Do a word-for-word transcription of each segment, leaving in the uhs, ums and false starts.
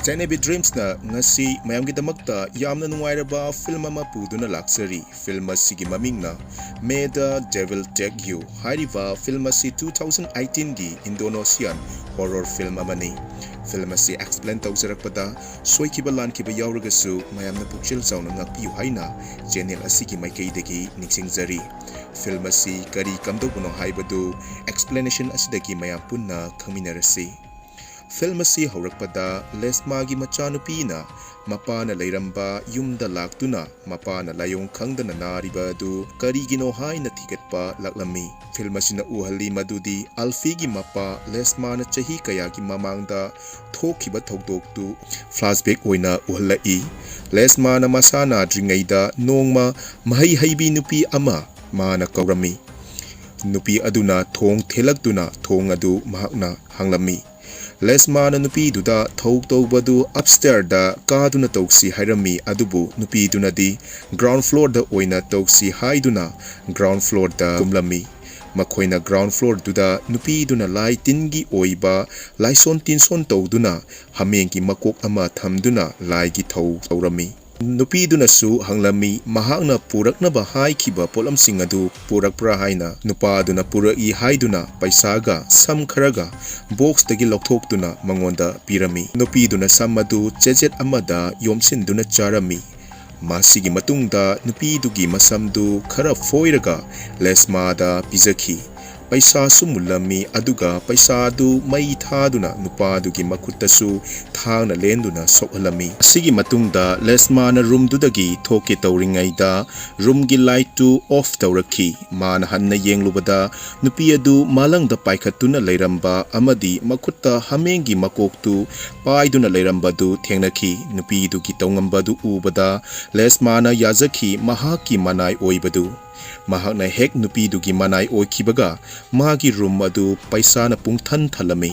Ten A B Dreamsꯅ ꯉꯁꯤ ꯃꯌꯥꯝꯒꯤꯗꯃꯛꯇ ꯌꯥꯝꯅ ꯅꯨꯡꯉꯥꯏꯔꯕ ꯐꯤꯜꯝ ꯑꯃ ꯄꯨꯗꯨꯅ ꯂꯥꯛꯆꯔꯤ꯫ ꯐꯤꯜꯝ ꯑꯁꯤꯒꯤ ꯃꯃꯤꯡꯅ May the Devil Take You꯫ ꯍꯥꯏꯔꯤꯕ ꯐꯤꯜꯝ ꯑꯁꯤ two thousand eighteenꯒꯤ Indonesian horror film ꯑꯃꯅꯤ꯫ ꯐꯤꯜꯝ ꯑꯁꯤ explain ꯇꯧꯖꯔꯛꯄꯗ ꯁꯣꯏꯈꯤꯕ ꯂꯥꯟꯈꯤꯕ ꯌꯥꯎꯔꯒꯁꯨ ꯃꯌꯥꯝꯅ ꯄꯨꯛꯆꯦꯜ ꯆꯥꯎꯅ ꯉꯥꯛꯄꯤꯌꯨ ꯍꯥꯏꯅ channel ꯑꯁꯤꯒꯤ ꯃꯥꯏꯀꯩꯗꯒꯤ ꯅꯤꯡꯁꯤꯡꯖꯔꯤ꯫ ꯐꯤꯜꯝ ꯑꯁꯤ ꯀꯔꯤ ꯀꯝꯗꯧꯕꯅꯣ ꯍꯥꯏꯕꯗꯨ explanation ꯑꯁꯤꯗꯒꯤ ꯃꯌꯥꯝ ꯄꯨꯟꯅ ꯈꯪꯃꯤꯟꯅꯔꯁꯤ꯫ ꯐꯤꯜꯝ ꯑꯁꯤ ꯍꯧꯔꯛꯄꯗ ꯂꯦꯁꯃꯥꯒꯤ ꯃꯆꯥꯅꯨꯄꯤꯅ ꯃꯄꯥꯅ ꯂꯩꯔꯝꯕ ꯌꯨꯝꯗ ꯂꯥꯛꯇꯨꯅ ꯃꯄꯥꯅ ꯂꯥꯏꯑꯣꯡ ꯈꯪꯗꯅ ꯅꯥꯔꯤꯕ ꯑꯗꯨ ꯀꯔꯤꯒꯤꯅꯣ ꯍꯥꯏꯅ ꯊꯤꯒꯠꯄ ꯂꯥꯛꯂꯝꯃꯤ꯫ ꯐꯤꯜꯝ ꯑꯁꯤꯅ ꯎꯍꯜꯂꯤ ꯃꯗꯨꯗꯤ ꯑꯜꯐꯤꯒꯤ ꯃꯄꯥ ꯂꯦꯁꯃꯥꯅ ꯆꯍꯤ ꯀꯌꯥꯒꯤ ꯃꯃꯥꯡꯗ ꯊꯣꯛꯈꯤꯕ ꯊꯧꯗꯣꯛꯇꯨ flashback ꯑꯣꯏꯅ ꯎꯍꯜꯂꯛꯏ꯫ ꯂꯦꯁꯃꯥꯅ ꯃꯁꯥ ꯅꯥꯗ꯭ꯔꯤꯉꯩꯗ ꯅꯣꯡꯃ ꯃꯍꯩ ꯍꯩꯕꯤ ꯅꯨꯄꯤ ꯑꯃ ꯃꯥꯅ ꯀꯧꯔꯝꯃꯤ꯫ ꯅꯨꯄꯤ ꯑꯗꯨꯅ ꯊꯣꯡ ꯊꯤꯜꯂꯛꯇꯨꯅ ꯊꯣꯡ ꯑꯗꯨ ꯃꯍꯥꯛꯅ ꯍꯥꯡꯂꯝꯃꯤ꯫ ꯂꯦꯁꯃꯥꯅ ꯅꯨꯄꯤꯗꯨꯗ ꯊꯧ ꯇꯧꯕꯗꯨ upstairsꯗ ꯀꯥꯗꯨꯅ ꯇꯧꯁꯤ ꯍꯥꯏꯔꯝꯃꯤ, ꯑꯗꯨꯕꯨ ꯅꯨꯄꯤꯗꯨꯅꯗꯤ ground floorꯗ ꯑꯣꯏꯅ ꯇꯧꯁꯤ ꯍꯥꯏꯗꯨꯅ ground floorꯗ ꯀꯨꯝꯂꯝꯃꯤ꯫ ꯃꯈꯣꯏꯅ ground floorꯗꯨꯗ ꯅꯨꯄꯤꯗꯨꯅ ꯂꯥꯏ ꯇꯤꯟꯒꯤ ꯑꯣꯏꯕ ꯂꯥꯏꯁꯣꯟ ꯇꯤꯟꯁꯣꯟ ꯇꯧꯗꯨꯅ ꯍꯥꯃꯦꯡꯒꯤ ꯃꯀꯣꯛ ꯑꯃ ꯊꯝꯗꯨꯅ ꯂꯥꯏꯒꯤ ꯊꯧ ꯇꯧꯔꯝꯃꯤ꯫ ꯅꯨꯄꯤꯗꯨꯅꯁꯨ ꯍꯪꯂꯝꯃꯤ, ꯃꯍꯥꯛꯅ ꯄꯨꯔꯛꯅꯕ ꯍꯥꯏꯈꯤꯕ ꯄꯣꯠꯂꯝꯁꯤꯡ ꯑꯗꯨ ꯄꯨꯔꯛꯄ꯭ꯔꯥ ꯍꯥꯏꯅ꯫ ꯅꯨꯄꯥꯗꯨꯅ ꯄꯨꯔꯛꯏ ꯍꯥꯏꯗꯨꯅ ꯄꯩꯁꯥꯒ ꯁꯝ ꯈꯔꯒ boxꯇꯒꯤ ꯂꯧꯊꯣꯛꯇꯨꯅ ꯃꯉꯣꯟꯗ ꯄꯤꯔꯝꯃꯤ꯫ ꯅꯨꯄꯤꯗꯨꯅ ꯁꯝ ꯑꯗꯨ ꯆꯦꯆꯦꯠ ꯑꯃꯗ ꯌꯣꯝꯁꯤꯟꯗꯨꯅ ꯆꯥꯔꯝꯃꯤ꯫ ꯃꯁꯤꯒꯤ ꯃꯇꯨꯡꯗ ꯅꯨꯄꯤꯗꯨꯒꯤ ꯃꯁꯝꯗꯨ ꯈꯔ ꯐꯣꯏꯔꯒ ꯂꯦꯁꯃꯥꯗ ꯄꯤꯖꯈꯤ꯫ ꯄꯩꯁꯥꯁꯨ ꯃꯨꯜꯂꯝꯃꯤ, ꯑꯗꯨꯒ ꯄꯩꯁꯥꯗꯨ ꯃꯩ ꯊꯥꯗꯨꯅ ꯅꯨꯄꯥꯗꯨꯒꯤ ꯃꯈꯨꯠꯇꯁꯨ ꯊꯥꯡꯅ ꯂꯦꯟꯗꯨꯅ ꯁꯣꯛꯍꯜꯂꯝꯃꯤ꯫ ꯑꯁꯤꯒꯤ ꯃꯇꯨꯡꯗ ꯂꯦꯁꯃꯥꯅ roomꯗꯨꯗꯒꯤ ꯊꯣꯛꯀꯦ ꯇꯧꯔꯤꯉꯩꯗ roomꯒꯤ lightꯇꯨ off ꯇꯧꯔꯛꯈꯤ꯫ ꯃꯥꯅ ꯍꯟꯅ ꯌꯦꯡꯂꯨꯕꯗ ꯅꯨꯄꯤ ꯑꯗꯨ ꯃꯥꯂꯪꯗ ꯄꯥꯏꯈꯠꯇꯨꯅ ꯂꯩꯔꯝꯕ ꯑꯃꯗꯤ ꯃꯈꯨꯠꯇ ꯍꯥꯃꯦꯡꯒꯤ ꯃꯀꯣꯛꯇꯨ ꯄꯥꯏꯗꯨꯅ ꯂꯩꯔꯝꯕꯗꯨ ꯊꯦꯡꯅꯈꯤ꯫ ꯅꯨꯄꯤꯗꯨꯒꯤ ꯇꯧꯉꯝꯕꯗꯨ ꯎꯕꯗ ꯂꯦꯁꯃꯥꯅ ꯌꯥꯖꯈꯤ ꯃꯍꯥꯛꯀꯤ ꯃꯅꯥꯏ ꯑꯣꯏꯕꯗꯨ꯫ ꯃꯍꯥꯛꯅ ꯍꯦꯛ ꯅꯨꯄꯤꯗꯨꯒꯤ ꯃꯅꯥꯏ ꯑꯣꯏꯈꯤꯕꯒ ꯃꯥꯒꯤ room ꯑꯗꯨ ꯄꯩꯁꯥꯅ ꯄꯨꯡꯊꯟ ꯊꯜꯂꯝꯃꯤ꯫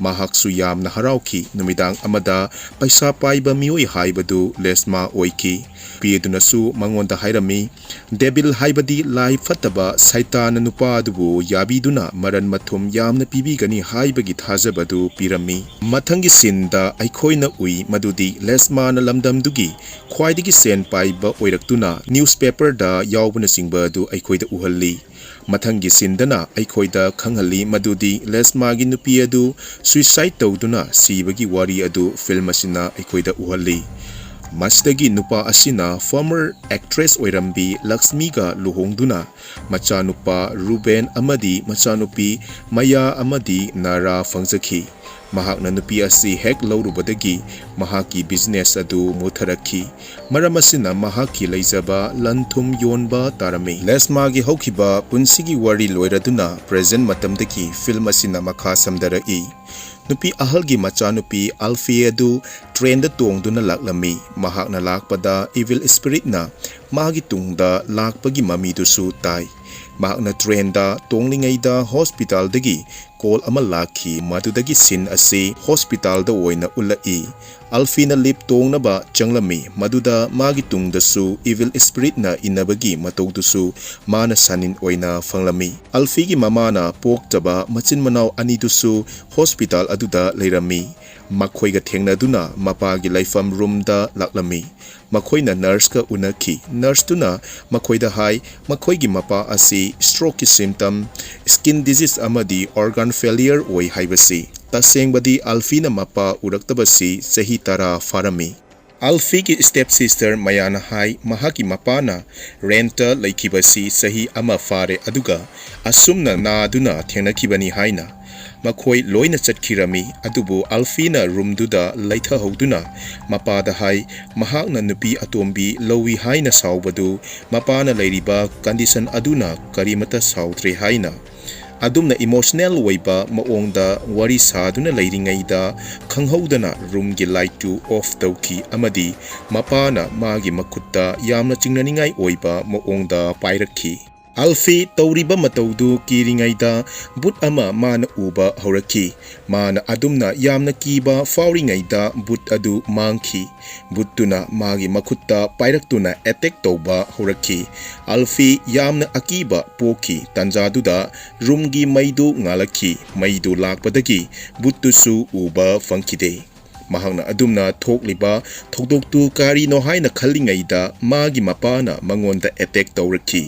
ꯃꯍꯥꯛꯁꯨ ꯌꯥꯝꯅ ꯍꯔꯥꯎꯈꯤ꯫ ꯅꯨꯃꯤꯗꯥꯡ ꯑꯃꯗ ꯄꯩꯁꯥ ꯄꯥꯏꯕ ꯃꯤꯑꯣꯏ ꯍꯥꯏꯕꯗꯨ ꯂꯦꯁꯃꯥ ꯑꯣꯏꯈꯤ꯫ ꯅꯨꯄꯤ ꯑꯗꯨꯅꯁꯨ ꯃꯉꯣꯟꯗ ꯍꯥꯏꯔꯝꯃꯤ, "ꯗꯦꯕꯤꯜ ꯍꯥꯏꯕꯗꯤ ꯂꯥꯏ ꯐꯠꯇꯕ ꯁꯩꯇꯥꯟꯅ ꯅꯨꯄꯥ ꯑꯗꯨꯕꯨ ꯌꯥꯕꯤꯗꯨꯅ ꯃꯔꯟ ꯃꯊꯨꯝ ꯌꯥꯝꯅ ꯄꯤꯕꯤꯒꯅꯤ ꯍꯥꯏꯕꯒꯤ ꯊꯥꯖꯕꯗꯨ ꯄꯤꯔꯝꯃꯤ"꯫ ꯃꯊꯪꯒꯤ ꯁꯤꯟꯗ ꯑꯩꯈꯣꯏꯅ ꯎꯏ ꯃꯗꯨꯗꯤ ꯂꯦꯁꯃꯥꯅ ꯂꯝꯗꯝꯗꯨꯒꯤ ꯈ꯭ꯋꯥꯏꯗꯒꯤ ꯁꯦꯟ ꯄꯥꯏꯕ ꯑꯣꯏꯔꯛꯇꯨꯅ ꯅ꯭ꯌꯨꯁꯄꯦꯄꯔꯗ ꯌꯥꯎꯕꯅꯆꯤꯡꯕ ꯑꯗꯨ ꯑꯩꯈꯣꯏꯗ ꯎꯍꯜꯂꯤ꯫ ꯃꯊꯪꯒꯤ ꯁꯤꯟꯗꯅ ꯑꯩꯈꯣꯏꯗ ꯈꯪꯍꯜꯂꯤ ꯃꯗꯨꯗꯤ ꯂꯦꯁꯃꯥꯒꯤ ꯅꯨꯄꯤ ꯑꯗꯨ ꯁꯨꯏꯁꯥꯏꯗ ꯇꯧꯗꯨꯅ ꯁꯤꯕꯒꯤ ꯋꯥꯔꯤ ꯑꯗꯨ ꯐꯤꯜꯝ ꯑꯁꯤꯅ ꯑꯩꯈꯣꯏꯗ ꯎꯍꯜꯂꯤ꯫ ꯃꯁꯤꯗꯒꯤ ꯅꯨꯄꯥ ꯑꯁꯤꯅ ꯐꯣꯔꯃꯔ ꯑꯦꯛꯇ꯭ꯔꯦꯁ ꯑꯣꯏꯔꯝꯕꯤ ꯂꯛꯁꯃꯤꯒ ꯂꯨꯍꯣꯡꯗꯨꯅ ꯃꯆꯥꯅꯨꯄꯥ ꯔꯨꯕꯦꯟ ꯑꯃꯗꯤ ꯃꯆꯥꯅꯨꯄꯤ ꯃꯌꯥ ꯑꯃꯗꯤ ꯅꯥꯔꯥ ꯐꯪꯖꯈꯤ꯫ ꯃꯍꯥꯛꯅ ꯅꯨꯄꯤ ꯑꯁꯤ ꯍꯦꯛ ꯂꯧꯔꯨꯕꯗꯒꯤ ꯃꯍꯥꯛꯀꯤ ꯕꯤꯖꯤꯅꯦꯁ ꯑꯗꯨ ꯃꯨꯠꯊꯔꯛꯈꯤ꯫ ꯃꯔꯝ ꯑꯁꯤꯅ ꯃꯍꯥꯛꯀꯤ ꯂꯩꯖꯕ ꯂꯟ ꯊꯨꯝ ꯌꯣꯟꯕ ꯇꯥꯔꯝꯃꯤ꯫ ꯂꯦꯁꯃꯥꯒꯤ ꯍꯧꯈꯤꯕ ꯄꯨꯟꯁꯤꯒꯤ ꯋꯥꯔꯤ ꯂꯣꯏꯔꯗꯨꯅ ꯄ꯭ꯔꯦꯖꯦꯟ ꯃꯇꯝꯗꯒꯤ ꯐꯤꯜꯝ ꯑꯁꯤꯅ ꯃꯈꯥ ꯁꯝꯊꯔꯛꯏ꯫ ꯅꯨꯄꯤ ꯑꯍꯜꯒꯤ ꯃꯆꯥꯅꯨꯄꯤ ꯑꯜꯐꯤ ꯑꯗꯨ ꯇ꯭ꯔꯦꯟꯗ ꯇꯣꯡꯗꯨꯅ ꯂꯥꯛꯂꯝꯃꯤ꯫ ꯃꯍꯥꯛꯅ ꯂꯥꯛꯄꯗ ꯏꯚꯤꯜ ꯁ꯭ꯄꯤꯔꯤꯠꯅ ꯃꯥꯒꯤ ꯇꯨꯡꯗ ꯂꯥꯛꯄꯒꯤ ꯃꯃꯤꯗꯨꯁꯨ ꯇꯥꯏ꯫ ꯃꯍꯥꯛꯅ ꯇ꯭ꯔꯦꯟꯗ ꯇꯣꯡꯂꯤꯉꯩꯗ ꯍꯣꯁꯄꯤꯇꯥꯜꯗꯒꯤ ꯀꯣꯜ ꯑꯃ ꯂꯥꯛꯈꯤ꯫ ꯃꯗꯨꯗꯒꯤ ꯁꯤꯟ ꯑꯁꯤ ꯍꯣꯁꯄꯤꯇꯥꯜꯗ ꯑꯣꯏꯅ ꯎꯠꯂꯛꯏ꯫ ꯑꯜꯐꯤꯅ ꯂꯤꯐ ꯇꯣꯡꯅꯕ ꯆꯪꯂꯝꯃꯤ꯫ ꯃꯗꯨꯗ ꯃꯥꯒꯤ ꯇꯨꯡꯗꯁꯨ ꯏꯚꯤꯜ ꯁ꯭ꯄꯤꯔꯤꯠꯅ ꯏꯟꯅꯕꯒꯤ ꯃꯇꯧꯗꯨꯁꯨ ꯃꯥꯅ ꯁꯥꯅꯤꯟ ꯑꯣꯏꯅ ꯐꯪꯂꯝꯃꯤ꯫ ꯑꯜꯐꯤꯒꯤ ꯃꯃꯥꯅ ꯄꯣꯛꯇꯕ ꯃꯆꯤꯟ ꯃꯅꯥꯎ ꯑꯅꯤꯗꯨꯁꯨ ꯍꯣꯁꯄꯤꯇꯥꯜ ꯑꯗꯨꯗ ꯂꯩꯔꯝꯃꯤ꯫ ꯃꯈꯣꯏꯒ ꯊꯦꯡꯅꯗꯨꯅ ꯃꯄꯥꯒꯤ ꯂꯩꯐꯝ ꯔꯨꯝꯗ ꯂꯥꯛꯂꯝꯃꯤ꯫ ꯃꯈꯣꯏꯅ ꯅꯔꯁꯀ ꯎꯅꯈꯤ꯫ ꯅꯔꯁꯇꯨꯅ ꯃꯈꯣꯏꯗ ꯍꯥꯏ, ꯃꯈꯣꯏꯒꯤ ꯃꯄꯥ ꯑꯁꯤ ꯁ꯭ꯇ꯭ꯔꯣꯛꯀꯤ ꯁꯤꯝꯇꯝ, ꯁ꯭ꯀꯤꯟ ꯗꯤꯖꯤꯖ ꯑꯃꯗꯤ ꯑꯣꯔꯒꯥꯟ ꯐꯦꯂꯤꯌꯔ ꯑꯣꯏ ꯍꯥꯏꯕꯁꯤ꯫ ꯇꯁꯦꯡꯕꯗꯤ ꯑꯜꯐꯤꯅ ꯃꯄꯥ ꯎꯔꯛꯇꯕꯁꯤ ꯆꯍꯤ ꯇꯔꯥ ꯐꯥꯔꯝꯃꯤ꯫ ꯑꯜꯐꯤꯒꯤ ꯁ꯭ꯇꯦꯞ ꯁꯤꯁꯇꯔ ꯃꯌꯥꯅ ꯍꯥꯏ, ꯃꯍꯥꯛꯀꯤ ꯃꯄꯥꯅ ꯔꯦꯟꯠꯇ ꯂꯩꯈꯤꯕꯁꯤ ꯆꯍꯤ ꯑꯃ ꯐꯥꯔꯦ, ꯑꯗꯨꯒ ꯑꯁꯨꯝꯅ ꯅꯥꯗꯨꯅ ꯊꯦꯡꯅꯈꯤꯕꯅꯤ ꯍꯥꯏꯅ꯫ ꯃꯈꯣꯏ ꯂꯣꯏꯅ ꯆꯠꯈꯤꯔꯝꯃꯤ, ꯑꯗꯨꯕꯨ ꯑꯜꯐꯤꯅ ꯔꯨꯝꯗꯨꯗ ꯂꯩꯊꯍꯧꯗꯨꯅ ꯃꯄꯥꯗ ꯍꯥꯏ, ꯃꯍꯥꯛꯅ ꯅꯨꯄꯤ ꯑꯇꯣꯝꯕꯤ ꯂꯧꯏ ꯍꯥꯏꯅ ꯁꯥꯎꯕꯗꯨ ꯃꯄꯥꯅ ꯂꯩꯔꯤꯕ ꯀꯟꯗꯤꯁꯟ ꯑꯗꯨꯅ ꯀꯔꯤꯃꯠꯇ ꯁꯥꯎꯗ꯭ꯔꯦ ꯍꯥꯏꯅ꯫ ꯑꯗꯨꯝꯅ ꯏꯃꯣꯁꯅꯦꯜ ꯑꯣꯏꯕ ꯃꯑꯣꯡꯗ ꯋꯥꯔꯤ ꯁꯥꯗꯨꯅ ꯂꯩꯔꯤꯉꯩꯗ ꯈꯪꯍꯧꯗꯅ ꯔꯨꯝꯒꯤ ꯂꯥꯏꯠꯇꯨ ꯑꯣꯐ ꯇꯧꯈꯤ ꯑꯃꯗꯤ ꯃꯄꯥꯅ ꯃꯥꯒꯤ ꯃꯈꯨꯠꯇ ꯌꯥꯝꯅ ꯆꯤꯡꯅꯅꯤꯡꯉꯥꯏ ꯑꯣꯏꯕ ꯃꯑꯣꯡꯗ ꯄꯥꯏꯔꯛꯈꯤ꯫ ꯑꯜꯐꯤ ꯇꯧꯔꯤꯕ ꯃꯇꯧꯗꯨ ꯀꯤꯔꯤꯉꯩꯗ ꯕꯨꯠ ꯑꯃ ꯃꯥꯅ ꯎꯕ ꯍꯧꯔꯛꯈꯤ꯫ ꯃꯥꯅ ꯑꯗꯨꯝꯅ ꯌꯥꯝꯅ ꯀꯤꯕ ꯐꯥꯎꯔꯤꯉꯩꯗ ꯕꯨꯠ ꯑꯗꯨ ꯃꯥꯡꯈꯤ꯫ ꯕꯨꯠꯇꯨꯅ ꯃꯥꯒꯤ ꯃꯈꯨꯠꯇ ꯄꯥꯏꯔꯛꯇꯨꯅ ꯑꯦꯇꯦꯛ ꯇꯧꯕ ꯍꯧꯔꯛꯈꯤ꯫ ꯑꯜꯐꯤ ꯌꯥꯝꯅ ꯑꯀꯤꯕ ꯄꯣꯛꯈꯤ꯫ ꯇꯥꯟꯖꯥꯗꯨꯗ ꯔꯨꯝꯒꯤ ꯃꯩꯗꯨ ꯉꯥꯜꯂꯛꯈꯤ꯫ ꯃꯩꯗꯨ ꯂꯥꯛꯄꯗꯒꯤ ꯕꯨꯠꯇꯨꯁꯨ ꯎꯕ ꯐꯪꯈꯤꯗꯦ꯫ ꯃꯍꯥꯛꯅ ꯑꯗꯨꯝꯅ ꯊꯣꯛꯂꯤꯕ ꯊꯧꯗꯣꯛꯇꯨ ꯀꯔꯤꯅꯣ ꯍꯥꯏꯅ ꯈꯜꯂꯤꯉꯩꯗ ꯃꯥꯒꯤ ꯃꯄꯥꯅ ꯃꯉꯣꯟꯗ ꯑꯦꯇꯦꯛ ꯇꯧꯔꯛꯈꯤ꯫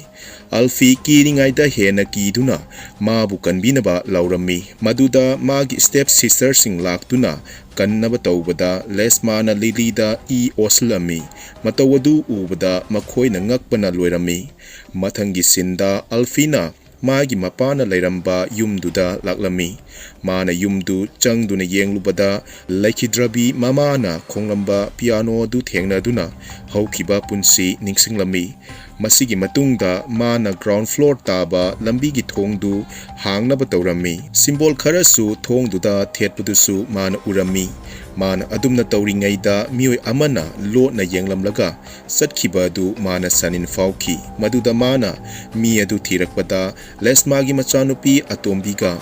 ꯑꯜꯐꯤ ꯀꯤꯔꯤꯉꯩꯗ ꯍꯦꯟꯅ ꯀꯤꯗꯨꯅ ꯃꯥꯕꯨ ꯀꯟꯕꯤꯅꯕ ꯂꯥꯎꯔꯝꯃꯤ꯫ ꯃꯗꯨꯗ ꯃꯥꯒꯤ ꯁ꯭ꯇꯦꯞ ꯁꯤꯁꯇꯔꯁꯤꯡ ꯂꯥꯛꯇꯨꯅ ꯀꯟꯅꯕ ꯇꯧꯕꯗ ꯂꯦꯁꯃꯥꯅ ꯂꯤꯂꯤꯗ ꯏ ꯑꯣꯁꯤꯜꯂꯝꯃꯤ꯫ ꯃꯇꯧ ꯑꯗꯨ ꯎꯕꯗ ꯃꯈꯣꯏꯅ ꯉꯛꯄꯅ ꯂꯣꯏꯔꯝꯃꯤ꯫ ꯃꯊꯪꯒꯤ ꯁꯤꯟꯗ ꯑꯜꯐꯤꯅ ꯃꯥꯒꯤ ꯃꯄꯥꯅ ꯂꯩꯔꯝꯕ ꯌꯨꯝꯗꯨꯗ ꯂꯥꯛꯂꯝꯃꯤ꯫ ꯃꯥꯅ ꯌꯨꯝꯗꯨ ꯆꯪꯗꯨꯅ ꯌꯦꯡꯂꯨꯕꯗ ꯂꯩꯈꯤꯗ꯭ꯔꯕꯤ ꯃꯃꯥꯅ ꯈꯣꯡꯂꯝꯕ ꯄꯤꯌꯥꯅꯣ ꯑꯗꯨ ꯊꯦꯡꯅꯗꯨꯅ ꯍꯧꯈꯤꯕ ꯄꯨꯟꯁꯤ ꯅꯤꯡꯁꯤꯡꯂꯝꯃꯤ꯫ ꯃꯁꯤꯒꯤ ꯃꯇꯨꯡꯗ ꯃꯥꯅ ꯒ꯭ꯔꯥꯎꯟ ꯐ꯭ꯂꯣꯔ ꯇꯥꯕ ꯂꯝꯕꯤꯒꯤ ꯊꯣꯡꯗꯨ ꯍꯥꯡꯅꯕ ꯇꯧꯔꯝꯃꯤ꯫ ꯁꯤꯝꯕꯣꯜ ꯈꯔꯁꯨ ꯊꯣꯡꯗꯨꯗ ꯊꯦꯠꯄꯗꯨꯁꯨ ꯃꯥꯅ ꯎꯔꯝꯃꯤ꯫ ꯃꯥꯅ ꯑꯗꯨꯝꯅ ꯇꯧꯔꯤꯉꯩꯗ ꯃꯤꯑꯣꯏ ꯑꯃꯅ ꯂꯣꯠꯅ ꯌꯦꯡꯂꯝꯂꯒ ꯆꯠꯈꯤꯕ ꯑꯗꯨ ꯃꯥꯅ ꯁꯥꯅꯤꯟ ꯐꯥꯎꯈꯤ꯫ ꯃꯗꯨꯗ ꯃꯥꯅ ꯃꯤ ꯑꯗꯨ ꯊꯤꯔꯛꯄꯗ ꯂꯦꯁꯃꯥꯒꯤ ꯃꯆꯥꯅꯨꯄꯤ ꯑꯇꯣꯝꯕꯤꯒ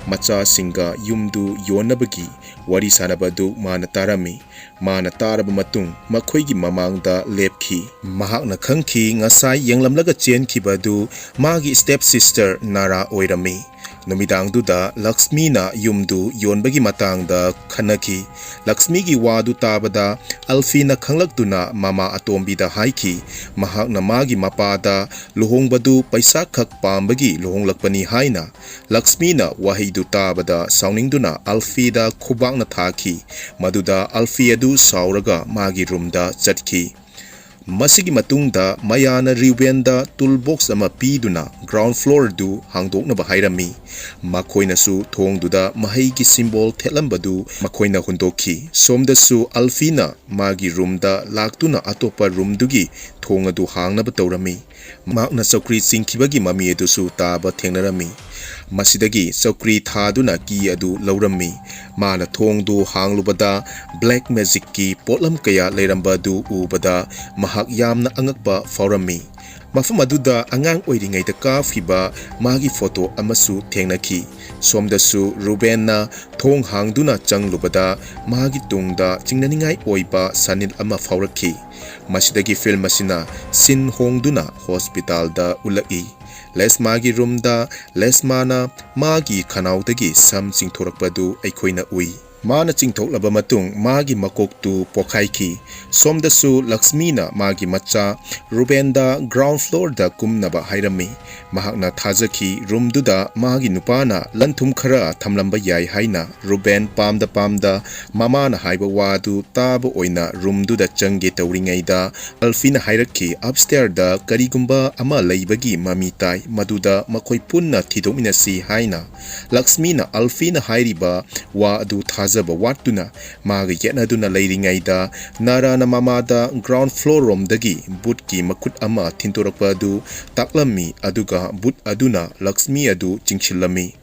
ꯃꯆꯥꯁꯤꯡꯒ ꯌꯨꯝꯗꯨ ꯌꯣꯟꯅꯕꯒꯤ ꯋꯥꯔꯤ ꯁꯥꯅꯕ ꯑꯗꯨ ꯃꯥꯅ ꯇꯥꯔꯝꯃꯤ꯫ ꯃꯥꯅ ꯇꯥꯔꯕ ꯃꯇꯨꯡ ꯃꯈꯣꯏꯒꯤ ꯃꯃꯥꯡꯗ ꯂꯦꯞꯈꯤ꯫ ꯃꯍꯥꯛꯅ ꯈꯪꯈꯤ, ꯉꯁꯥꯏ ꯌꯦꯡꯂꯝꯂꯒ ꯆꯦꯟꯈꯤꯕ ꯑꯗꯨ ꯃꯥꯒꯤ ꯁ꯭ꯇꯦꯞ ꯁꯤꯁꯇꯔ ꯅꯥꯔꯥ ꯑꯣꯏꯔꯝꯃꯤ꯫ ꯅꯨꯃꯤꯗꯥꯡꯗꯨꯗ ꯂꯛꯁꯃꯤꯅ ꯌꯨꯝꯗꯨ ꯌꯣꯟꯕꯒꯤ ꯃꯇꯥꯡꯗ ꯈꯟꯅꯈꯤ꯫ ꯂꯛꯁꯃꯤꯒꯤ ꯋꯥꯗꯨ ꯇꯥꯕꯗ ꯑꯜꯐꯤꯅ ꯈꯪꯂꯛꯇꯨꯅ ꯃꯃꯥ ꯑꯇꯣꯝꯕꯤꯗ ꯍꯥꯏꯈꯤ, ꯃꯍꯥꯛꯅ ꯃꯥꯒꯤ ꯃꯄꯥꯗ ꯂꯨꯍꯣꯡꯕꯗꯨ ꯄꯩꯁꯥ ꯈꯛ ꯄꯥꯝꯕꯒꯤ ꯂꯨꯍꯣꯡꯂꯛꯄꯅꯤ ꯍꯥꯏꯅ꯫ ꯂꯛꯁꯃꯤꯅ ꯋꯥꯍꯩꯗꯨ ꯇꯥꯕꯗ ꯁꯥꯎꯅꯤꯡꯗꯨꯅ ꯑꯜꯐꯤꯗ ꯈꯨꯕꯥꯛꯅ ꯊꯥꯈꯤ꯫ ꯃꯗꯨꯗ ꯑꯜꯐꯤ ꯑꯗꯨ ꯁꯥꯎꯔꯒ ꯃꯥꯒꯤ ꯔꯨꯝꯗ ꯆꯠꯈꯤ꯫ ꯃꯁꯤꯒꯤ ꯃꯇꯨꯡꯗ ꯃꯌꯥꯅ ꯔꯤꯎꯕꯦꯟꯗ ꯇꯨꯜ ꯕꯣꯛꯁ ꯑꯃ ꯄꯤꯗꯨꯅ ꯒ꯭ꯔꯥꯎꯟ ꯐ꯭ꯂꯣꯔꯗꯨ ꯍꯥꯡꯗꯣꯛꯅꯕ ꯍꯥꯏꯔꯝꯃꯤ꯫ ꯃꯈꯣꯏꯅꯁꯨ ꯊꯣꯡꯗꯨꯗ ꯃꯍꯩꯒꯤ ꯁꯤꯝꯕꯣꯜ ꯊꯦꯠꯂꯝꯕꯗꯨ ꯃꯈꯣꯏꯅ ꯍꯨꯟꯗꯣꯛꯈꯤ꯫ ꯁꯣꯝꯗꯁꯨ ꯑꯜꯐꯤꯅ ꯃꯥꯒꯤ ꯔꯨꯝꯗ ꯂꯥꯛꯇꯨꯅ ꯑꯇꯣꯞꯄ ꯔꯨꯝꯗꯨꯒꯤ ꯊꯣꯡ ꯑꯗꯨ ꯍꯥꯡꯅꯕ ꯇꯧꯔꯝꯃꯤ꯫ ꯃꯍꯥꯛꯅ ꯆꯧꯀ꯭ꯔꯤ ꯆꯤꯡꯈꯤꯕꯒꯤ ꯃꯃꯤ ꯑꯗꯨꯁꯨ ꯇꯥꯕ ꯊꯦꯡꯅꯔꯝꯃꯤ꯫ ꯃꯁꯤꯗꯒꯤ ꯆꯧꯀ꯭ꯔꯤ ꯊꯥꯗꯨꯅ ꯀꯤ ꯑꯗꯨ ꯂꯧꯔꯝꯃꯤ꯫ ꯃꯥꯅ ꯊꯣꯡꯗꯨ ꯍꯥꯡꯂꯨꯕꯗ ꯕ꯭ꯂꯦꯛ ꯃꯦꯖꯤꯛꯀꯤ ꯄꯣꯠꯂꯝ ꯀꯌꯥ ꯂꯩꯔꯝꯕ ꯑꯗꯨ ꯎꯕꯗ ꯃꯍꯥꯛ ꯌꯥꯝꯅ ꯑꯉꯛꯄ ꯐꯥꯎꯔꯝꯃꯤ꯫ ꯃꯐꯝ ꯑꯗꯨꯗ ꯑꯉꯥꯡ ꯑꯣꯏꯔꯤꯉꯩꯗ ꯀꯥꯞꯈꯤꯕ ꯃꯥꯒꯤ ꯐꯣꯇꯣ ꯑꯃꯁꯨ ꯊꯦꯡꯅꯈꯤ꯫ ꯁꯣꯝꯗꯁꯨ ꯔꯨꯕꯦꯟꯅ ꯊꯣꯡ ꯍꯥꯡꯗꯨꯅ ꯆꯪꯂꯨꯕꯗ ꯃꯥꯒꯤ ꯇꯨꯡꯗ ꯆꯤꯡꯅꯅꯤꯡꯉꯥꯏ ꯑꯣꯏꯕ ꯁꯥꯅꯤꯜ ꯑꯃ ꯐꯥꯎꯔꯛꯈꯤ꯫ ꯃꯁꯤꯗꯒꯤ ꯐꯤꯜꯝ ꯑꯁꯤꯅ ꯁꯤꯟ ꯍꯣꯡꯗꯨꯅ ꯍꯣꯁꯄꯤꯇꯥꯜꯗ ꯎꯠꯂꯛꯏ꯫ ꯂꯦꯁꯃꯥꯒꯤ ꯔꯨꯝꯗ ꯂꯦꯁꯃꯥꯅ ꯃꯥꯒꯤ ꯈꯅꯥꯎꯗꯒꯤ ꯁꯝ ꯆꯤꯡꯊꯣꯔꯛꯄꯗꯨ ꯑꯩꯈꯣꯏꯅ ꯎꯏ꯫ ꯃꯥꯅ ꯆꯤꯡꯊꯣꯛꯂꯕ ꯃꯇꯨꯡ ꯃꯥꯒꯤ ꯃꯀꯣꯛꯇꯨ ꯄꯣꯈꯥꯏꯈꯤ꯫ ꯁꯣꯝꯗꯁꯨ ꯂꯛꯁꯃꯤꯅ ꯃꯥꯒꯤ ꯃꯆꯥ ꯔꯨꯕꯦꯟꯗ ꯒ꯭ꯔꯥꯎꯟ ꯐ꯭ꯂꯣꯔꯗ ꯀꯨꯝꯅꯕ ꯍꯥꯏꯔꯝꯃꯤ꯫ ꯃꯍꯥꯛꯅ ꯊꯥꯖꯈꯤ ꯔꯨꯝꯗꯨꯗ ꯃꯥꯒꯤ ꯅꯨꯄꯥꯅ ꯂꯟ ꯊꯨꯝ ꯈꯔ ꯊꯝꯂꯝꯕ ꯌꯥꯏ ꯍꯥꯏꯅ꯫ ꯔꯨꯕꯦꯟ ꯄꯥꯝꯗ ꯄꯥꯝꯗ ꯃꯃꯥꯅ ꯍꯥꯏꯕ ꯋꯥꯗꯨ ꯇꯥꯕ ꯑꯣꯏꯅ ꯔꯨꯝꯗꯨꯗ ꯆꯪꯒꯦ ꯇꯧꯔꯤꯉꯩꯗ ꯑꯜꯐꯤꯅ ꯍꯥꯏꯔꯛꯈꯤ, "ꯑꯞꯁ꯭ꯇꯦꯌꯔꯗ ꯀꯔꯤꯒꯨꯝꯕ ꯑꯃ ꯂꯩꯕꯒꯤ ꯃꯃꯤ ꯇꯥꯏ, ꯃꯗꯨꯗ ꯃꯈꯣꯏ ꯄꯨꯟꯅ ꯊꯤꯗꯣꯛꯃꯤꯟꯅꯁꯤ" ꯍꯥꯏꯅ꯫ ꯂꯛꯁꯃꯤꯅ ꯑꯜꯐꯤꯅ ꯍꯥꯏꯔꯤꯕ ꯋꯥ ꯑꯗꯨ ꯊꯥꯖꯕ ꯋꯥꯠꯇꯨꯅ ꯃꯥꯒ ꯌꯦꯠꯅꯗꯨꯅ ꯂꯩꯔꯤꯉꯩꯗ ꯅꯥꯔꯥꯅ ꯃꯃꯥꯗ ꯒ꯭ꯔꯥꯎꯟ ꯐ꯭ꯂꯣꯔ ꯔꯣꯝꯗꯒꯤ ꯕꯨꯠꯀꯤ ꯃꯈꯨꯠ ꯑꯃ ꯊꯤꯟꯗꯣꯔꯛꯄ ꯑꯗꯨ ꯇꯥꯛꯂꯝꯃꯤ, ꯑꯗꯨꯒ ꯕꯨꯠ ꯑꯗꯨꯅ ꯂꯛꯁꯃꯤ ꯑꯗꯨ ꯆꯤꯡꯁꯤꯜꯂꯝꯃꯤ꯫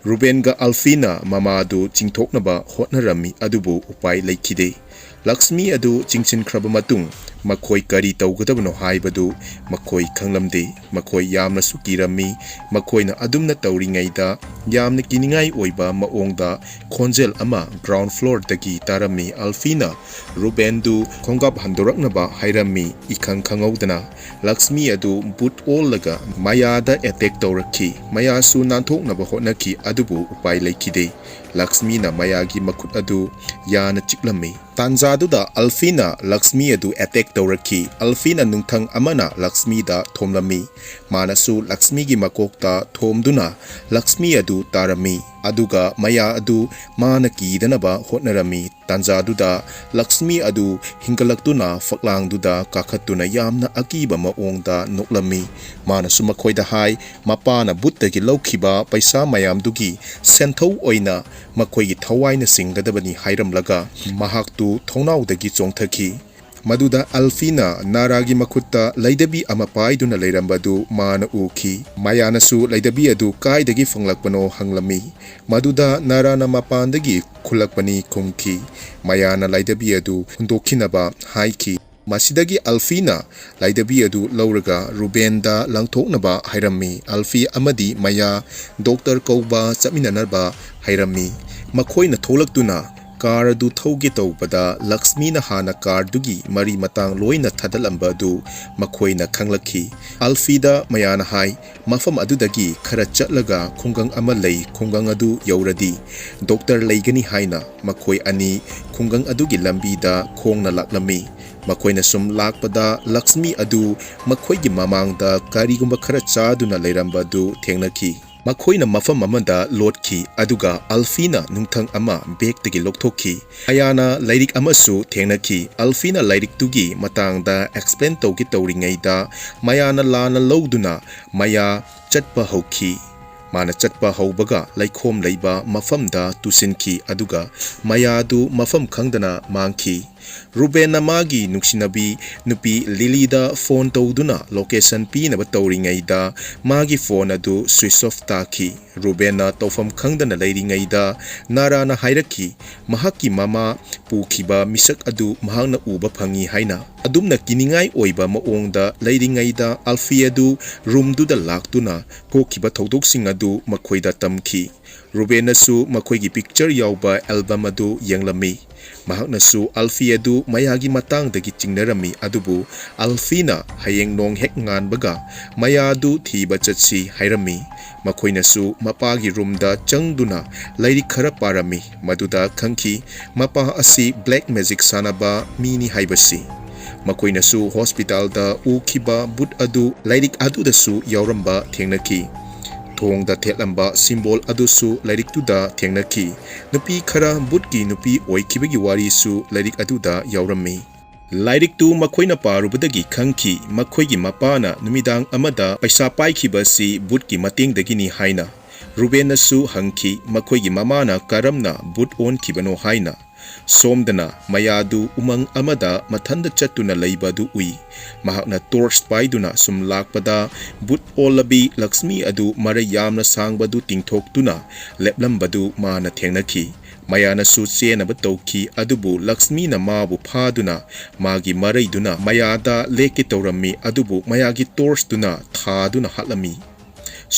ꯔꯨꯕꯦꯟꯒ ꯑꯜꯐꯤꯅ ꯃꯃꯥꯗꯨ ꯆꯤꯡꯊꯣꯛꯅꯕ ꯍꯣꯠꯅꯔꯝꯃꯤ, ꯑꯗꯨꯕꯨ ꯎꯄꯥꯏ ꯂꯩꯈꯤꯗꯦ꯫ ꯂꯛꯁꯃꯤ ꯑꯗꯨ ꯆꯤꯡꯁꯤꯟꯈ꯭ꯔꯕ ꯃꯇꯨꯡ ꯃꯈꯣꯏ ꯀꯔꯤ ꯇꯧꯒꯗꯕꯅꯣ ꯍꯥꯏꯕꯗꯨ ꯃꯈꯣꯏ ꯈꯪꯂꯝꯗꯦ꯫ ꯃꯈꯣꯏ ꯌꯥꯝꯅꯁꯨ ꯀꯤꯔꯝꯃꯤ꯫ ꯃꯈꯣꯏꯅ ꯑꯗꯨꯝꯅ ꯇꯧꯔꯤꯉꯩꯗ ꯌꯥꯝꯅ ꯀꯤꯅꯤꯡꯉꯥꯏ ꯑꯣꯏꯕ ꯃꯑꯣꯡꯗ ꯈꯣꯟꯖꯦꯜ ꯑꯃ ꯒ꯭ꯔꯥꯎꯟ ꯐ꯭ꯂꯣꯔꯗꯒꯤ ꯇꯥꯔꯝꯃꯤ꯫ ꯑꯜꯐꯤꯅ ꯔꯨꯕꯦꯟꯗꯨ ꯈꯣꯡꯀꯥꯞ ꯍꯟꯗꯣꯔꯛꯅꯕ ꯍꯥꯏꯔꯝꯃꯤ꯫ ꯏꯈꯪ ꯈꯪꯍꯧꯗꯅ ꯂꯛꯁꯃꯤ ꯑꯗꯨ ꯕꯨꯠ ꯑꯣꯜꯂꯒ ꯃꯌꯥꯗ ꯑꯦꯇꯦꯛ ꯇꯧꯔꯛꯈꯤ꯫ ꯃꯌꯥꯁꯨ ꯅꯥꯟꯊꯣꯛꯅꯕ ꯍꯣꯠꯅꯈꯤ, ꯑꯗꯨꯕꯨ ꯎꯄꯥꯏ ꯂꯩꯈꯤꯗꯦ꯫ ꯂꯛꯁꯃꯤꯅ ꯃꯌꯥꯒꯤ ꯃꯈꯨꯠ ꯑꯗꯨ ꯌꯥꯅ ꯆꯤꯛꯂꯝꯃꯤ꯫ ꯇꯥꯟꯖꯥꯗꯨꯗ ꯑꯜꯐꯤꯅ ꯂꯛꯁꯃꯤ ꯑꯗꯨ ꯑꯦꯇꯦꯛ ꯇꯧꯔꯛꯈꯤ꯫ ꯑꯜꯐꯤꯅ ꯅꯨꯡꯊꯪ ꯑꯃꯅ ꯂꯛꯁꯃꯤꯗ ꯊꯣꯝꯂꯝꯃꯤ꯫ ꯃꯥꯅꯁꯨ ꯂꯛꯁꯃꯤꯒꯤ ꯃꯀꯣꯛꯇ ꯊꯣꯝꯗꯨꯅ ꯂꯛꯁꯃꯤ ꯑꯗꯨ ꯇꯥꯔꯝꯃꯤ꯫ ꯑꯗꯨꯒ ꯃꯌꯥ ꯑꯗꯨ ꯃꯥꯅ ꯀꯤꯗꯅꯕ ꯍꯣꯠꯅꯔꯝꯃꯤ꯫ ꯇꯥꯟꯖꯥꯗꯨꯗ ꯂꯛꯁꯃꯤ ꯑꯗꯨ ꯍꯤꯡꯒꯠꯂꯛꯇꯨꯅ ꯐꯛꯂꯥꯡꯗꯨꯗ ꯀꯥꯈꯠꯇꯨꯅ ꯌꯥꯝꯅ ꯑꯀꯤꯕ ꯃꯑꯣꯡꯗ ꯅꯣꯛꯂꯝꯃꯤ꯫ ꯃꯥꯅꯁꯨ ꯃꯈꯣꯏꯗ ꯍꯥꯏ, ꯃꯄꯥꯅ ꯕꯨꯠꯇꯒꯤ ꯂꯧꯈꯤꯕ ꯄꯩꯁꯥ ꯃꯌꯥꯝꯗꯨꯒꯤ ꯁꯦꯟꯊꯧ ꯑꯣꯏꯅ ꯃꯈꯣꯏꯒꯤ ꯊꯋꯥꯏꯅ ꯆꯤꯡꯒꯗꯕꯅꯤ ꯍꯥꯏꯔꯝꯂꯒ ꯃꯍꯥꯛꯇꯨ ꯊꯣꯡꯅꯥꯎꯗꯒꯤ ꯆꯣꯡꯊꯈꯤ꯫ ꯃꯗꯨꯗ ꯑꯜꯐꯤꯅ ꯅꯥꯔꯥꯒꯤ ꯃꯈꯨꯠꯇ ꯂꯩꯗꯕꯤ ꯑꯃ ꯄꯥꯏꯗꯨꯅ ꯂꯩꯔꯝꯕꯗꯨ ꯃꯥꯅ ꯎꯈꯤ꯫ ꯃꯌꯥꯅꯁꯨ ꯂꯩꯗꯕꯤ ꯑꯗꯨ ꯀꯥꯏꯗꯒꯤ ꯐꯪꯂꯛꯄꯅꯣ ꯍꯪꯂꯝꯃꯤ꯫ ꯃꯗꯨꯗ ꯅꯥꯔꯥꯅ ꯃꯄꯥꯟꯗꯒꯤ ꯈꯨꯜꯂꯛꯄꯅꯤ ꯈꯨꯝꯈꯤ꯫ ꯃꯌꯥꯅ ꯂꯩꯗꯕꯤ ꯑꯗꯨ ꯍꯨꯟꯗꯣꯛꯈꯤꯅꯕ ꯍꯥꯏꯈꯤ꯫ ꯃꯁꯤꯗꯒꯤ ꯑꯜꯐꯤꯅ ꯂꯥꯏꯙꯕꯤ ꯑꯗꯨ ꯂꯧꯔꯒ ꯔꯨꯕꯦꯟꯗ ꯂꯪꯊꯣꯛꯅꯕ ꯍꯥꯏꯔꯝꯃꯤ꯫ ꯑꯜꯐꯤ ꯑꯃꯗꯤ ꯃꯌꯥ ꯗꯣꯛꯇꯔ ꯀꯧꯕ ꯆꯠꯃꯤꯟꯅꯅꯕ ꯍꯥꯏꯔꯝꯃꯤ꯫ ꯃꯈꯣꯏꯅ ꯊꯣꯛꯂꯛꯇꯨꯅ ꯀꯥꯔ ꯑꯗꯨ ꯊꯧꯒꯦ ꯇꯧꯕꯗ ꯂꯛꯁꯃꯤꯅ ꯍꯥꯟꯅ ꯀꯥꯔꯗꯨꯒꯤ ꯃꯔꯤ ꯃꯇꯥꯡ ꯂꯣꯏꯅ ꯊꯥꯗꯠꯂꯝꯕ ꯑꯗꯨ ꯃꯈꯣꯏꯅ ꯈꯪꯂꯛꯈꯤ꯫ ꯑꯜꯐꯤꯗ ꯃꯌꯥꯅ ꯍꯥꯏ, "ꯃꯐꯝ ꯑꯗꯨꯗꯒꯤ ꯈꯔ ꯆꯠꯂꯒ ꯈꯨꯡꯒꯪ ꯑꯃ ꯂꯩ, ꯈꯨꯡꯒꯪ ꯑꯗꯨ ꯌꯧꯔꯗꯤ ꯗꯣꯛꯇꯔ ꯂꯩꯒꯅꯤ" ꯍꯥꯏꯅ꯫ ꯃꯈꯣꯏ ꯑꯅꯤ ꯈꯨꯡꯒꯪ ꯑꯗꯨꯒꯤ ꯂꯝꯕꯤꯗ ꯈꯣꯡꯅ ꯂꯥꯛꯂꯝꯃꯤ꯫ ꯃꯈꯣꯏꯅ ꯁꯨꯝ ꯂꯥꯛꯄꯗ ꯂꯛꯁꯃꯤ ꯑꯗꯨ ꯃꯈꯣꯏꯒꯤ ꯃꯃꯥꯡꯗ ꯀꯔꯤꯒꯨꯝꯕ ꯈꯔ ꯆꯥꯗꯨꯅ ꯂꯩꯔꯝꯕ ꯑꯗꯨ ꯊꯦꯡꯅꯈꯤ꯫ ꯃꯈꯣꯏꯅ ꯃꯐꯝ ꯑꯃꯗ ꯂꯣꯠꯈꯤ, ꯑꯗꯨꯒ ꯑꯜꯐꯤꯅ ꯅꯨꯡꯊꯪ ꯑꯃ ꯕꯦꯒꯇꯒꯤ ꯂꯧꯊꯣꯛꯈꯤ꯫ ꯃꯌꯥꯅ ꯂꯥꯏꯔꯤꯛ ꯑꯃꯁꯨ ꯊꯦꯡꯅꯈꯤ꯫ ꯑꯜꯐꯤꯅ ꯂꯥꯏꯔꯤꯛꯇꯨꯒꯤ ꯃꯇꯥꯡꯗ ꯑꯦꯛꯁꯄ꯭ꯂꯦꯟ ꯇꯧꯒꯦ ꯇꯧꯔꯤꯉꯩꯗ ꯃꯌꯥꯅ ꯂꯥꯟꯅ ꯂꯧꯗꯨꯅ ꯃꯌꯥ ꯆꯠꯄ ꯍꯧꯈꯤ꯫ ꯃꯥꯅ ꯆꯠꯄ ꯍꯧꯕꯒ ꯂꯩꯈꯣꯝ ꯂꯩꯕ ꯃꯐꯝꯗ ꯇꯨꯁꯤꯟꯈꯤ, ꯑꯗꯨꯒ ꯃꯌꯥꯗꯨ ꯃꯐꯝ ꯈꯪꯗꯅ ꯃꯥꯡꯈꯤ꯫ ꯔꯨꯕꯦꯟꯅ ꯃꯥꯒꯤ ꯅꯨꯡꯁꯤꯅꯕꯤ ꯅꯨꯄꯤ ꯂꯤꯂꯤꯗ ꯐꯣꯟ ꯇꯧꯗꯨꯅ ꯂꯣꯀꯦꯁꯟ ꯄꯤꯅꯕ ꯇꯧꯔꯤꯉꯩꯗ ꯃꯥꯒꯤ ꯐꯣꯟ ꯑꯗꯨ ꯁ꯭ꯋꯤꯆ ꯑꯣꯐ ꯇꯥꯈꯤ꯫ ꯔꯨꯕꯦꯟꯅ ꯇꯧꯐꯝ ꯈꯪꯗꯅ ꯂꯩꯔꯤꯉꯩꯗ ꯅꯥꯔꯥꯅ ꯍꯥꯏꯔꯛꯈꯤ, ꯃꯍꯥꯛꯀꯤ ꯃꯃꯥ ꯄꯨꯈꯤꯕ ꯃꯤꯁꯛ ꯑꯗꯨ ꯃꯍꯥꯛꯅ ꯎꯕ ꯐꯪꯏ ꯍꯥꯏꯅ꯫ ꯑꯗꯨꯝꯅ ꯀꯤꯅꯤꯡꯉꯥꯏ ꯑꯣꯏꯕ ꯃꯑꯣꯡꯗ ꯂꯩꯔꯤꯉꯩꯗ ꯑꯜꯐꯤ ꯑꯗꯨ ꯔꯨꯝꯗꯨꯗ ꯂꯥꯛꯇꯨꯅ ꯊꯣꯛꯈꯤꯕ ꯊꯧꯗꯣꯛꯁꯤꯡ ꯑꯗꯨ ꯃꯈꯣꯏꯗ ꯇꯝꯈꯤ꯫ ꯔꯨꯕꯦꯟꯅꯁꯨ ꯃꯈꯣꯏꯒꯤ ꯄꯤꯛꯆꯔ ꯌꯥꯎꯕ ꯑꯦꯜꯕꯝ ꯑꯗꯨ ꯌꯦꯡꯂꯝꯃꯤ꯫ ꯃꯍꯥꯛꯅꯁꯨ ꯑꯜꯐꯤ ꯑꯗꯨ ꯃꯌꯥꯒꯤ ꯃꯇꯥꯡꯗꯒꯤ ꯆꯤꯡꯅꯔꯝꯃꯤ, ꯑꯗꯨꯕꯨ ꯑꯜꯐꯤꯅ ꯍꯌꯦꯡ ꯅꯣꯡ ꯍꯦꯛ ꯉꯥꯟꯕꯒ ꯃꯌꯥ ꯑꯗꯨ ꯊꯤꯕ ꯆꯠꯁꯤ ꯍꯥꯏꯔꯝꯃꯤ꯫ ꯃꯈꯣꯏꯅꯁꯨ ꯃꯄꯥꯒꯤ ꯔꯨꯝꯗ ꯆꯪꯗꯨꯅ ꯂꯥꯏꯔꯤꯛ ꯈꯔ ꯄꯥꯔꯝꯃꯤ꯫ ꯃꯗꯨꯗ ꯈꯪꯈꯤ ꯃꯄꯥ ꯑꯁꯤ ꯕ꯭ꯂꯦꯛ ꯃꯦꯖꯤꯛ ꯁꯥꯟꯅꯕ ꯃꯤꯅꯤ ꯍꯥꯏꯕꯁꯤ꯫ ꯃꯈꯣꯏꯅꯁꯨ ꯍꯣꯁꯄꯤꯇꯥꯜꯗ ꯎꯈꯤꯕ ꯕꯨꯠ ꯑꯗꯨ ꯂꯥꯏꯔꯤꯛ ꯑꯗꯨꯗꯁꯨ ꯌꯥꯎꯔꯝꯕ ꯊꯦꯡꯅꯈꯤ꯫ ꯊꯣꯡꯗ ꯊꯦꯠꯂꯝꯕ ꯁꯤꯝꯕꯣꯜ ꯑꯗꯨꯁꯨ ꯂꯥꯏꯔꯤꯛꯇꯨꯗ ꯊꯦꯡꯅꯈꯤ꯫ ꯅꯨꯄꯤ ꯈꯔ ꯕꯨꯠꯀꯤ ꯅꯨꯄꯤ ꯑꯣꯏꯈꯤꯕꯒꯤ ꯋꯥꯔꯤꯁꯨ ꯂꯥꯏꯔꯤꯛ ꯑꯗꯨꯗ ꯌꯥꯎꯔꯝꯃꯤ꯫ ꯂꯥꯏꯔꯤꯛꯇꯨ ꯃꯈꯣꯏꯅ ꯄꯥꯔꯨꯕꯗꯒꯤ ꯈꯪꯈꯤ ꯃꯈꯣꯏꯒꯤ ꯃꯄꯥꯅ ꯅꯨꯃꯤꯗꯥꯡ ꯑꯃꯗ ꯄꯩꯁꯥ ꯄꯥꯏꯈꯤꯕ ꯑꯁꯤ ꯕꯨꯠꯀꯤ ꯃꯇꯦꯡꯗꯒꯤꯅꯤ ꯍꯥꯏꯅ꯫ ꯔꯨꯕꯦꯟꯅꯁꯨ ꯍꯪꯈꯤ ꯃꯈꯣꯏꯒꯤ ꯃꯃꯥꯅ ꯀꯔꯝꯅ ꯕꯨꯠ ꯑꯣꯟꯈꯤꯕꯅꯣ ꯍꯥꯏꯅ꯫ ꯁꯣꯝꯗꯅ ꯃꯌꯥꯗꯨ ꯎꯃꯪ ꯑꯃꯗ ꯃꯊꯟꯗ ꯆꯠꯇꯨꯅ ꯂꯩꯕ ꯑꯗꯨ ꯎꯏ꯫ ꯃꯍꯥꯛꯅ ꯇꯣꯔꯆ ꯄꯥꯏꯗꯨꯅ ꯁꯨꯝ ꯂꯥꯛꯄꯗ ꯕꯨꯠ ꯑꯣꯜꯂꯕꯤ ꯂꯛꯁꯃꯤ ꯑꯗꯨ ꯃꯔꯩ ꯌꯥꯝꯅ ꯁꯥꯡꯕꯗꯨ ꯇꯤꯡꯊꯣꯛꯇꯨꯅ ꯂꯦꯞꯂꯝꯕꯗꯨ ꯃꯥꯅ ꯊꯦꯡꯅꯈꯤ꯫ ꯃꯌꯥꯅꯁꯨ ꯆꯦꯟꯅꯕ ꯇꯧꯈꯤ, ꯑꯗꯨꯕꯨ ꯂꯛꯁꯃꯤꯅ ꯃꯥꯕꯨ ꯐꯥꯗꯨꯅ ꯃꯥꯒꯤ ꯃꯔꯩꯗꯨꯅ ꯃꯌꯥꯗ ꯂꯦꯛꯀꯦ ꯇꯧꯔꯝꯃꯤ, ꯑꯗꯨꯕꯨ ꯃꯌꯥꯒꯤ ꯇꯣꯔꯆꯇꯨꯅ ꯊꯥꯗꯨꯅ ꯍꯥꯠꯂꯝꯃꯤ꯫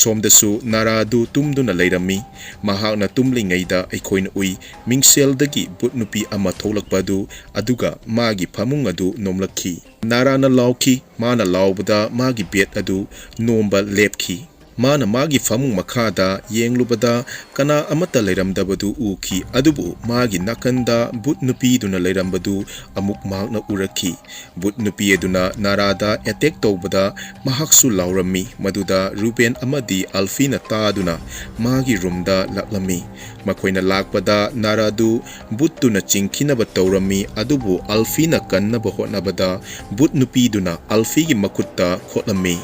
ꯁꯣꯝꯗꯁꯨ ꯅꯥꯔꯥꯗꯨ ꯇꯨꯝꯗꯨꯅ ꯂꯩꯔꯝꯃꯤ꯫ ꯃꯍꯥꯛꯅ ꯇꯨꯝꯂꯤꯉꯩꯗ ꯑꯩꯈꯣꯏꯅ ꯎꯏ, ꯃꯤꯡꯁꯦꯜꯗꯒꯤ ꯚꯨꯠ ꯅꯨꯄꯤ ꯑꯃ ꯊꯣꯛꯂꯛꯄ ꯑꯗꯨ, ꯑꯗꯨꯒ ꯃꯥꯒꯤ ꯐꯃꯨꯡ ꯑꯗꯨ ꯅꯣꯝꯂꯛꯈꯤ꯫ ꯅꯥꯔꯥꯅ ꯂꯥꯎꯈꯤ꯫ ꯃꯥꯅ ꯂꯥꯎꯕꯗ ꯃꯥꯒꯤ ꯕꯦꯗ ꯑꯗꯨ ꯅꯣꯝꯕ ꯂꯦꯞꯈꯤ꯫ ꯃꯥꯅ ꯃꯥꯒꯤ ꯐꯃꯨꯡ ꯃꯈꯥꯗ ꯌꯦꯡꯂꯨꯕꯗ ꯀꯅꯥ ꯑꯃꯠꯇ ꯂꯩꯔꯝꯗꯕꯗꯨ ꯎꯈꯤ, ꯑꯗꯨꯕꯨ ꯃꯥꯒꯤ ꯅꯥꯀꯟꯗ ꯚꯨꯠ ꯅꯨꯄꯤꯗꯨꯅ ꯂꯩꯔꯝꯕꯗꯨ ꯑꯃꯨꯛ ꯃꯍꯥꯛꯅ ꯎꯔꯛꯈꯤ꯫ ꯚꯨꯠ ꯅꯨꯄꯤ ꯑꯗꯨꯅ ꯅꯥꯔꯥꯗ ꯑꯦꯇꯦꯛ ꯇꯧꯕꯗ ꯃꯍꯥꯛꯁꯨ ꯂꯥꯎꯔꯝꯃꯤ, ꯃꯗꯨꯗ ꯔꯨꯕꯦꯟ ꯑꯃꯗꯤ ꯑꯜꯐꯤꯅ ꯇꯥꯗꯨꯅ ꯃꯥꯒꯤ ꯔꯨꯝꯗ ꯂꯥꯛꯂꯝꯃꯤ꯫ ꯃꯈꯣꯏꯅ ꯂꯥꯛꯄꯗ ꯅꯥꯔꯥꯗꯨ ꯚꯨꯠꯇꯨꯅ ꯆꯤꯡꯈꯤꯅꯕ ꯇꯧꯔꯝꯃꯤ, ꯑꯗꯨꯕꯨ ꯑꯜꯐꯤꯅ ꯀꯟꯅꯕ ꯍꯣꯠꯅꯕꯗ ꯚꯨꯠ ꯅꯨꯄꯤꯗꯨꯅ ꯑꯜꯐꯤꯒꯤ ꯃꯈꯨꯠꯇ ꯈꯣꯠꯂꯝꯃꯤ꯫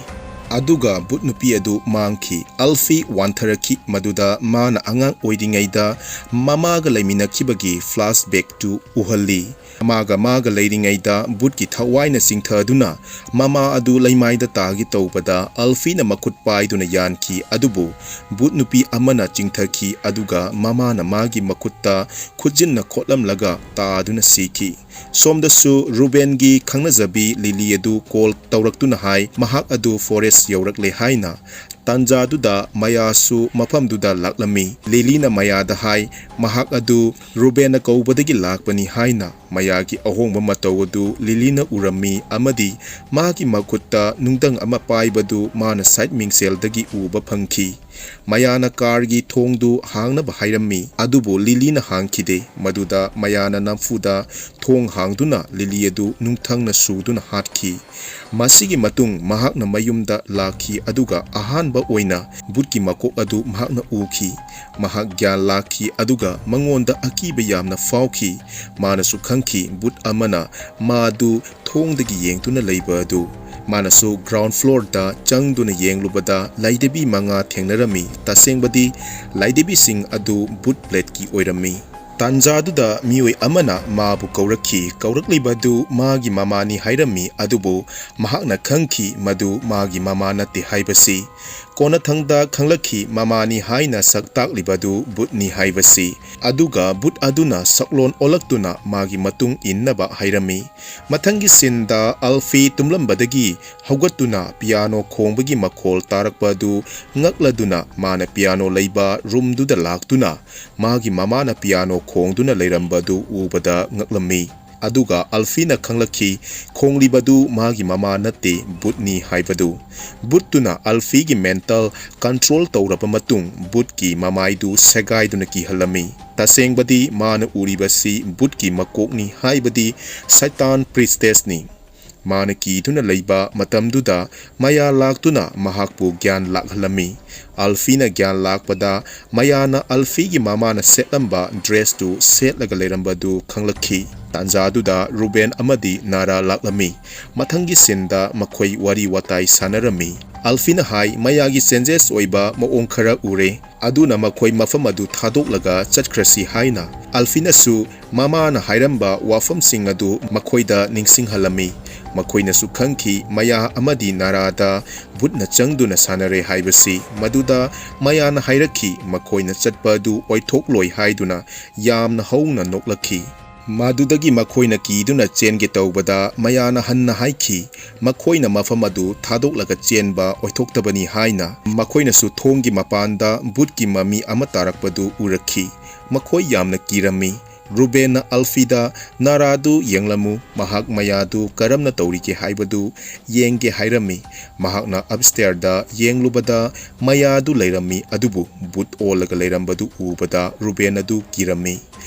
ꯑꯗꯨꯒ ꯚꯨꯠ ꯅꯨꯄꯤ ꯑꯗꯨ ꯃꯥꯡꯈꯤ꯫ ꯑꯜꯐꯤ ꯋꯥꯟꯊꯔꯛꯈꯤ, ꯃꯗꯨꯗ ꯃꯥꯅ ꯑꯉꯥꯡ ꯑꯣꯏꯔꯤꯉꯩꯗ ꯃꯃꯥꯒ ꯂꯩꯃꯤꯟꯅꯈꯤꯕꯒꯤ ꯐ꯭ꯂꯥꯁꯕꯦꯛꯇꯨ ꯎꯍꯜꯂꯤ꯫ ꯃꯃꯥꯒ ꯃꯥꯒ ꯂꯩꯔꯤꯉꯩꯗ ꯚꯨꯠꯀꯤ ꯊꯋꯥꯏꯅ ꯆꯤꯡꯊꯗꯨꯅ ꯃꯃꯥ ꯑꯗꯨ ꯂꯩꯃꯥꯏꯗ ꯇꯥꯒꯦ ꯇꯧꯕꯗ ꯑꯜꯐꯤꯅ ꯃꯈꯨꯠ ꯄꯥꯏꯗꯨꯅ ꯌꯥꯟꯈꯤ, ꯑꯗꯨꯕꯨ ꯚꯨꯠ ꯅꯨꯄꯤ ꯑꯃꯅ ꯆꯤꯡꯊꯈꯤ, ꯑꯗꯨꯒ ꯃꯃꯥꯅ ꯃꯥꯒꯤ ꯃꯈꯨꯠꯇ ꯈꯨꯠꯖꯤꯟꯅ ꯈꯣꯠꯂꯝꯂꯒ ꯇꯥꯗꯨꯅ ꯁꯤꯈꯤ꯫ ꯁꯣꯝꯗꯁꯨ ꯔꯨꯕꯦꯟꯒꯤ ꯈꯪꯅꯖꯕꯤ ꯂꯤꯂꯤ ꯑꯗꯨ ꯀꯣꯜ ꯇꯧꯔꯛꯇꯨꯅ ꯍꯥꯏ, ꯃꯍꯥꯛ ꯑꯗꯨ ꯐꯣꯔꯦꯁ ꯌꯧꯔꯛꯂꯦ ꯍꯥꯏꯅ꯫ ꯇꯥꯟꯖꯥꯗꯨꯗ ꯃꯌꯥꯁꯨ ꯃꯐꯝꯗꯨꯗ ꯂꯥꯛꯂꯝꯃꯤ꯫ ꯂꯤꯂꯤꯅ ꯃꯌꯥꯗ ꯍꯥꯏ, ꯃꯍꯥꯛ ꯑꯗꯨ ꯔꯨꯕꯦꯟꯅ ꯀꯧꯕꯗꯒꯤ ꯂꯥꯛꯄꯅꯤ ꯍꯥꯏꯅ꯫ ꯃꯌꯥꯒꯤ ꯑꯍꯣꯡꯕ ꯃꯇꯧ ꯑꯗꯨ ꯂꯤꯂꯤꯅ ꯎꯔꯝꯃꯤ ꯑꯃꯗꯤ ꯃꯥꯒꯤ ꯃꯈꯨꯠꯇ ꯅꯨꯡꯗꯪ ꯑꯃ ꯄꯥꯏꯕꯗꯨ ꯃꯥꯅ ꯁꯥꯏꯠ ꯃꯤꯡꯁꯦꯜꯗꯒꯤ ꯎꯕ ꯐꯪꯈꯤ꯫ ꯃꯌꯥꯅ ꯀꯥꯔꯒꯤ ꯊꯣꯡꯗꯨ ꯍꯥꯡꯅꯕ ꯍꯥꯏꯔꯝꯃꯤ, ꯑꯗꯨꯕꯨ ꯂꯤꯂꯤꯅ ꯍꯥꯡꯈꯤꯗꯦ꯫ ꯃꯗꯨꯗ ꯃꯌꯥꯅ ꯅꯝꯐꯨꯗ ꯊꯣꯡ ꯍꯥꯡꯗꯨꯅ ꯂꯤꯂꯤ ꯑꯗꯨ ꯅꯨꯡꯊꯪꯅ ꯁꯨꯗꯨꯅ ꯍꯥꯠꯈꯤ꯫ ꯃꯁꯤꯒꯤ ꯃꯇꯨꯡ ꯃꯍꯥꯛꯅ ꯃꯌꯨꯝꯗ ꯂꯥꯛꯈꯤ, ꯑꯗꯨꯒ ꯑꯍꯥꯟꯕ ꯑꯣꯏꯅ ꯚꯨꯠꯀꯤ ꯃꯀꯣꯛ ꯑꯗꯨ ꯃꯍꯥꯛꯅ ꯎꯈꯤ꯫ ꯃꯍꯥꯛ ꯒ꯭ꯌꯥꯟ ꯂꯥꯛꯈꯤ, ꯑꯗꯨꯒ ꯃꯉꯣꯟꯗ ꯑꯀꯤꯕ ꯌꯥꯝꯅ ꯐꯥꯎꯈꯤ꯫ ꯃꯥꯅꯁꯨ ꯈꯪꯈꯤ, ꯚꯨꯠ ꯑꯃꯅ ꯃꯥꯗꯨ ꯊꯣꯡꯗꯒꯤ ꯌꯦꯡꯗꯨꯅ ꯂꯩꯕ ꯑꯗꯨ꯫ ꯃꯥꯅꯁꯨ ꯒ꯭ꯔꯥꯎꯟ ꯐ꯭ꯂꯣꯔꯗ ꯆꯪꯗꯨꯅ ꯌꯦꯡꯂꯨꯕꯗ ꯂꯥꯏꯙꯤꯕꯤ ꯃꯉꯥ ꯊꯦꯡꯅꯔꯝꯃꯤ꯫ ꯇꯁꯦꯡꯕꯗꯤ ꯂꯥꯏꯙꯤꯕꯤꯁꯤꯡ ꯑꯗꯨ ꯚꯨꯠ ꯄ꯭ꯂꯦꯠꯀꯤ ꯑꯣꯏꯔꯝꯃꯤ꯫ ꯇꯥꯟꯖꯥꯗꯨꯗ ꯃꯤꯑꯣꯏ ꯑꯃꯅ ꯃꯥꯕꯨ ꯀꯧꯔꯛꯈꯤ꯫ ꯀꯧꯔꯛꯂꯤꯕ ꯑꯗꯨ ꯃꯥꯒꯤ ꯃꯃꯥꯅꯤ ꯍꯥꯏꯔꯝꯃꯤ, ꯑꯗꯨꯕꯨ ꯃꯍꯥꯛꯅ ꯈꯪꯈꯤ ꯃꯗꯨ ꯃꯥꯒꯤ ꯃꯃꯥ ꯅꯠꯇꯦ ꯍꯥꯏꯕꯁꯤ꯫ ꯀꯣꯟꯅꯊꯪꯗ ꯈꯪꯂꯛꯈꯤ ꯃꯃꯥꯅꯤ ꯍꯥꯏꯅ ꯁꯛ ꯇꯥꯛꯂꯤꯕꯗꯨ ꯕꯨꯠꯅꯤ ꯍꯥꯏꯕꯁꯤ꯫ ꯑꯗꯨꯒ ꯕꯨꯠ ꯑꯗꯨꯅ ꯁꯛꯂꯣꯟ ꯑꯣꯜꯂꯛꯇꯨꯅ ꯃꯥꯒꯤ ꯃꯇꯨꯡ ꯏꯟꯅꯕ ꯍꯥꯏꯔꯝꯃꯤ꯫ ꯃꯊꯪꯒꯤ ꯁꯤꯟꯗ ꯑꯜꯐꯤ ꯇꯨꯝꯂꯝꯕꯗꯒꯤ ꯍꯧꯒꯠꯇꯨꯅ ꯄꯤꯌꯥꯅꯣ ꯈꯣꯡꯕꯒꯤ ꯃꯈꯣꯜ ꯇꯥꯔꯛꯄ ꯑꯗꯨ ꯉꯛꯂꯗꯨꯅ ꯃꯥꯅ ꯄꯤꯌꯥꯅꯣ ꯂꯩꯕ ꯔꯨꯝꯗꯨꯗ ꯂꯥꯛꯇꯨꯅ ꯃꯥꯒꯤ ꯃꯃꯥꯅ ꯄꯤꯌꯥꯅꯣ ꯈꯣꯡꯗꯨꯅ ꯂꯩꯔꯝꯕꯗꯨ ꯎꯕꯗ ꯉꯛꯂꯝꯃꯤ꯫ ꯑꯗꯨꯒ ꯑꯜꯐꯤꯅ ꯈꯪꯂꯛꯈꯤ ꯈꯣꯡꯂꯤꯕꯗꯨ ꯃꯥꯒꯤ ꯃꯃꯥ ꯅꯠꯇꯦ, ꯕꯨꯠꯅꯤ ꯍꯥꯏꯕꯗꯨ꯫ ꯕꯨꯠꯇꯨꯅ ꯑꯜꯐꯤꯒꯤ ꯃꯦꯟꯇꯜ ꯀꯟꯇ꯭ꯔꯣꯜ ꯇꯧꯔꯕ ꯃꯇꯨꯡ ꯕꯨꯠꯀꯤ ꯃꯃꯥꯏꯗꯨ ꯁꯦꯒꯥꯏꯗꯨꯅ ꯀꯤꯍꯜꯂꯝꯃꯤ꯫ ꯇꯁꯦꯡꯕꯗꯤ ꯃꯥꯅ ꯎꯔꯤꯕꯁꯤ ꯕꯨꯠꯀꯤ ꯃꯀꯣꯛꯅꯤ ꯍꯥꯏꯕꯗꯤ ꯁꯩꯇꯥꯟ ꯄ꯭ꯔꯤꯁꯇꯦꯁꯅꯤ꯫ ꯃꯥꯅ ꯀꯤꯗꯨꯅ ꯂꯩꯕ ꯃꯇꯝꯗꯨꯗ ꯃꯌꯥ ꯂꯥꯛꯇꯨꯅ ꯃꯍꯥꯛꯄꯨ ꯒ꯭ꯌꯥꯟ ꯂꯥꯛꯍꯜꯂꯝꯃꯤ꯫ ꯑꯜꯐꯤꯅ ꯒ꯭ꯌꯥꯟ ꯂꯥꯛꯄꯗ ꯃꯌꯥꯅ ꯑꯜꯐꯤꯒꯤ ꯃꯃꯥꯅ ꯁꯦꯠꯂꯝꯕ ꯗ꯭ꯔꯦꯁꯇꯨ ꯁꯦꯠꯂꯒ ꯂꯩꯔꯝꯕꯗꯨ ꯈꯪꯂꯛꯈꯤ꯫ ꯇꯥꯟꯖꯥꯗꯨꯗ ꯔꯨꯕꯦꯟ ꯑꯃꯗꯤ ꯅꯥꯔꯥ ꯂꯥꯛꯂꯝꯃꯤ꯫ ꯃꯊꯪꯒꯤ ꯁꯤꯟꯗ ꯃꯈꯣꯏ ꯋꯥꯔꯤ ꯋꯥꯇꯥꯏ ꯁꯥꯟꯅꯔꯝꯃꯤ꯫ ꯑꯜꯐꯤꯅ ꯍꯥꯏ ꯃꯌꯥꯒꯤ ꯆꯦꯟꯖꯦꯁ ꯑꯣꯏꯕ ꯃꯑꯣꯡ ꯈꯔ ꯎꯔꯦ꯫ ꯑꯗꯨꯅ ꯃꯈꯣꯏ ꯃꯐꯝ ꯑꯗꯨ ꯊꯥꯗꯣꯛꯂꯒ ꯆꯠꯈ꯭ꯔꯁꯤ ꯍꯥꯏꯅ꯫ ꯑꯜꯐꯤꯅꯁꯨ ꯃꯃꯥꯅ ꯍꯥꯏꯔꯝꯕ ꯋꯥꯐꯝꯁꯤꯡ ꯑꯗꯨ ꯃꯈꯣꯏꯗ ꯅꯤꯡꯁꯤꯡꯍꯜꯂꯝꯃꯤ꯫ ꯃꯈꯣꯏꯅꯁꯨ ꯈꯪꯈꯤ ꯃꯌꯥ ꯑꯃꯗꯤ ꯅꯥꯔꯥꯗ ꯕꯨꯠꯅ ꯆꯪꯗꯨꯅ ꯁꯥꯟꯅꯔꯦ ꯍꯥꯏꯕꯁꯤ꯫ ꯃꯗꯨꯗ ꯃꯌꯥꯅ ꯍꯥꯏꯔꯛꯈꯤ ꯃꯈꯣꯏꯅ ꯆꯠꯄ ꯑꯗꯨ ꯑꯣꯏꯊꯣꯛꯂꯣꯏ ꯍꯥꯏꯗꯨꯅ ꯌꯥꯝꯅ ꯍꯧꯅ ꯅꯣꯛꯂꯛꯈꯤ꯫ ꯃꯗꯨꯗꯒꯤ ꯃꯈꯣꯏꯅ ꯀꯤꯗꯨꯅ ꯆꯦꯟꯒꯦ ꯇꯧꯕꯗ ꯃꯌꯥꯅ ꯍꯟꯅ ꯍꯥꯏꯈꯤ ꯃꯈꯣꯏꯅ ꯃꯐꯝ ꯑꯗꯨ ꯊꯥꯗꯣꯛꯂꯒ ꯆꯦꯟꯕ ꯑꯣꯏꯊꯣꯛꯇꯕꯅꯤ ꯍꯥꯏꯅ꯫ ꯃꯈꯣꯏꯅꯁꯨ ꯊꯣꯡꯒꯤ ꯃꯄꯥꯟꯗ ꯕꯨꯠꯀꯤ ꯃꯃꯤ ꯑꯃ ꯇꯥꯔꯛꯄꯗꯨ ꯎꯔꯛꯈꯤ꯫ ꯃꯈꯣꯏ ꯌꯥꯝꯅ ꯀꯤꯔꯝꯃꯤ꯫ ꯔꯨꯕꯦꯟꯅ ꯑꯜꯐꯤꯗ ꯅꯥꯔꯥꯗꯨ ꯌꯦꯡꯂꯝꯃꯨ, ꯃꯍꯥꯛ ꯃꯌꯥꯗꯨ ꯀꯔꯝꯅ ꯇꯧꯔꯤꯒꯦ ꯍꯥꯏꯕꯗꯨ ꯌꯦꯡꯒꯦ ꯍꯥꯏꯔꯝꯃꯤ꯫ ꯃꯍꯥꯛꯅ ꯑꯞꯁ꯭ꯇꯦꯌꯔꯗ ꯌꯦꯡꯂꯨꯕꯗ ꯃꯌꯥꯗꯨ ꯂꯩꯔꯝꯃꯤ, ꯑꯗꯨꯕꯨ ꯕꯨꯠ ꯑꯣꯜꯂꯒ ꯂꯩꯔꯝꯕꯗꯨ ꯎꯕꯗ ꯔꯨꯕꯦꯟ ꯑꯗꯨ ꯀꯤꯔꯝꯃꯤ꯫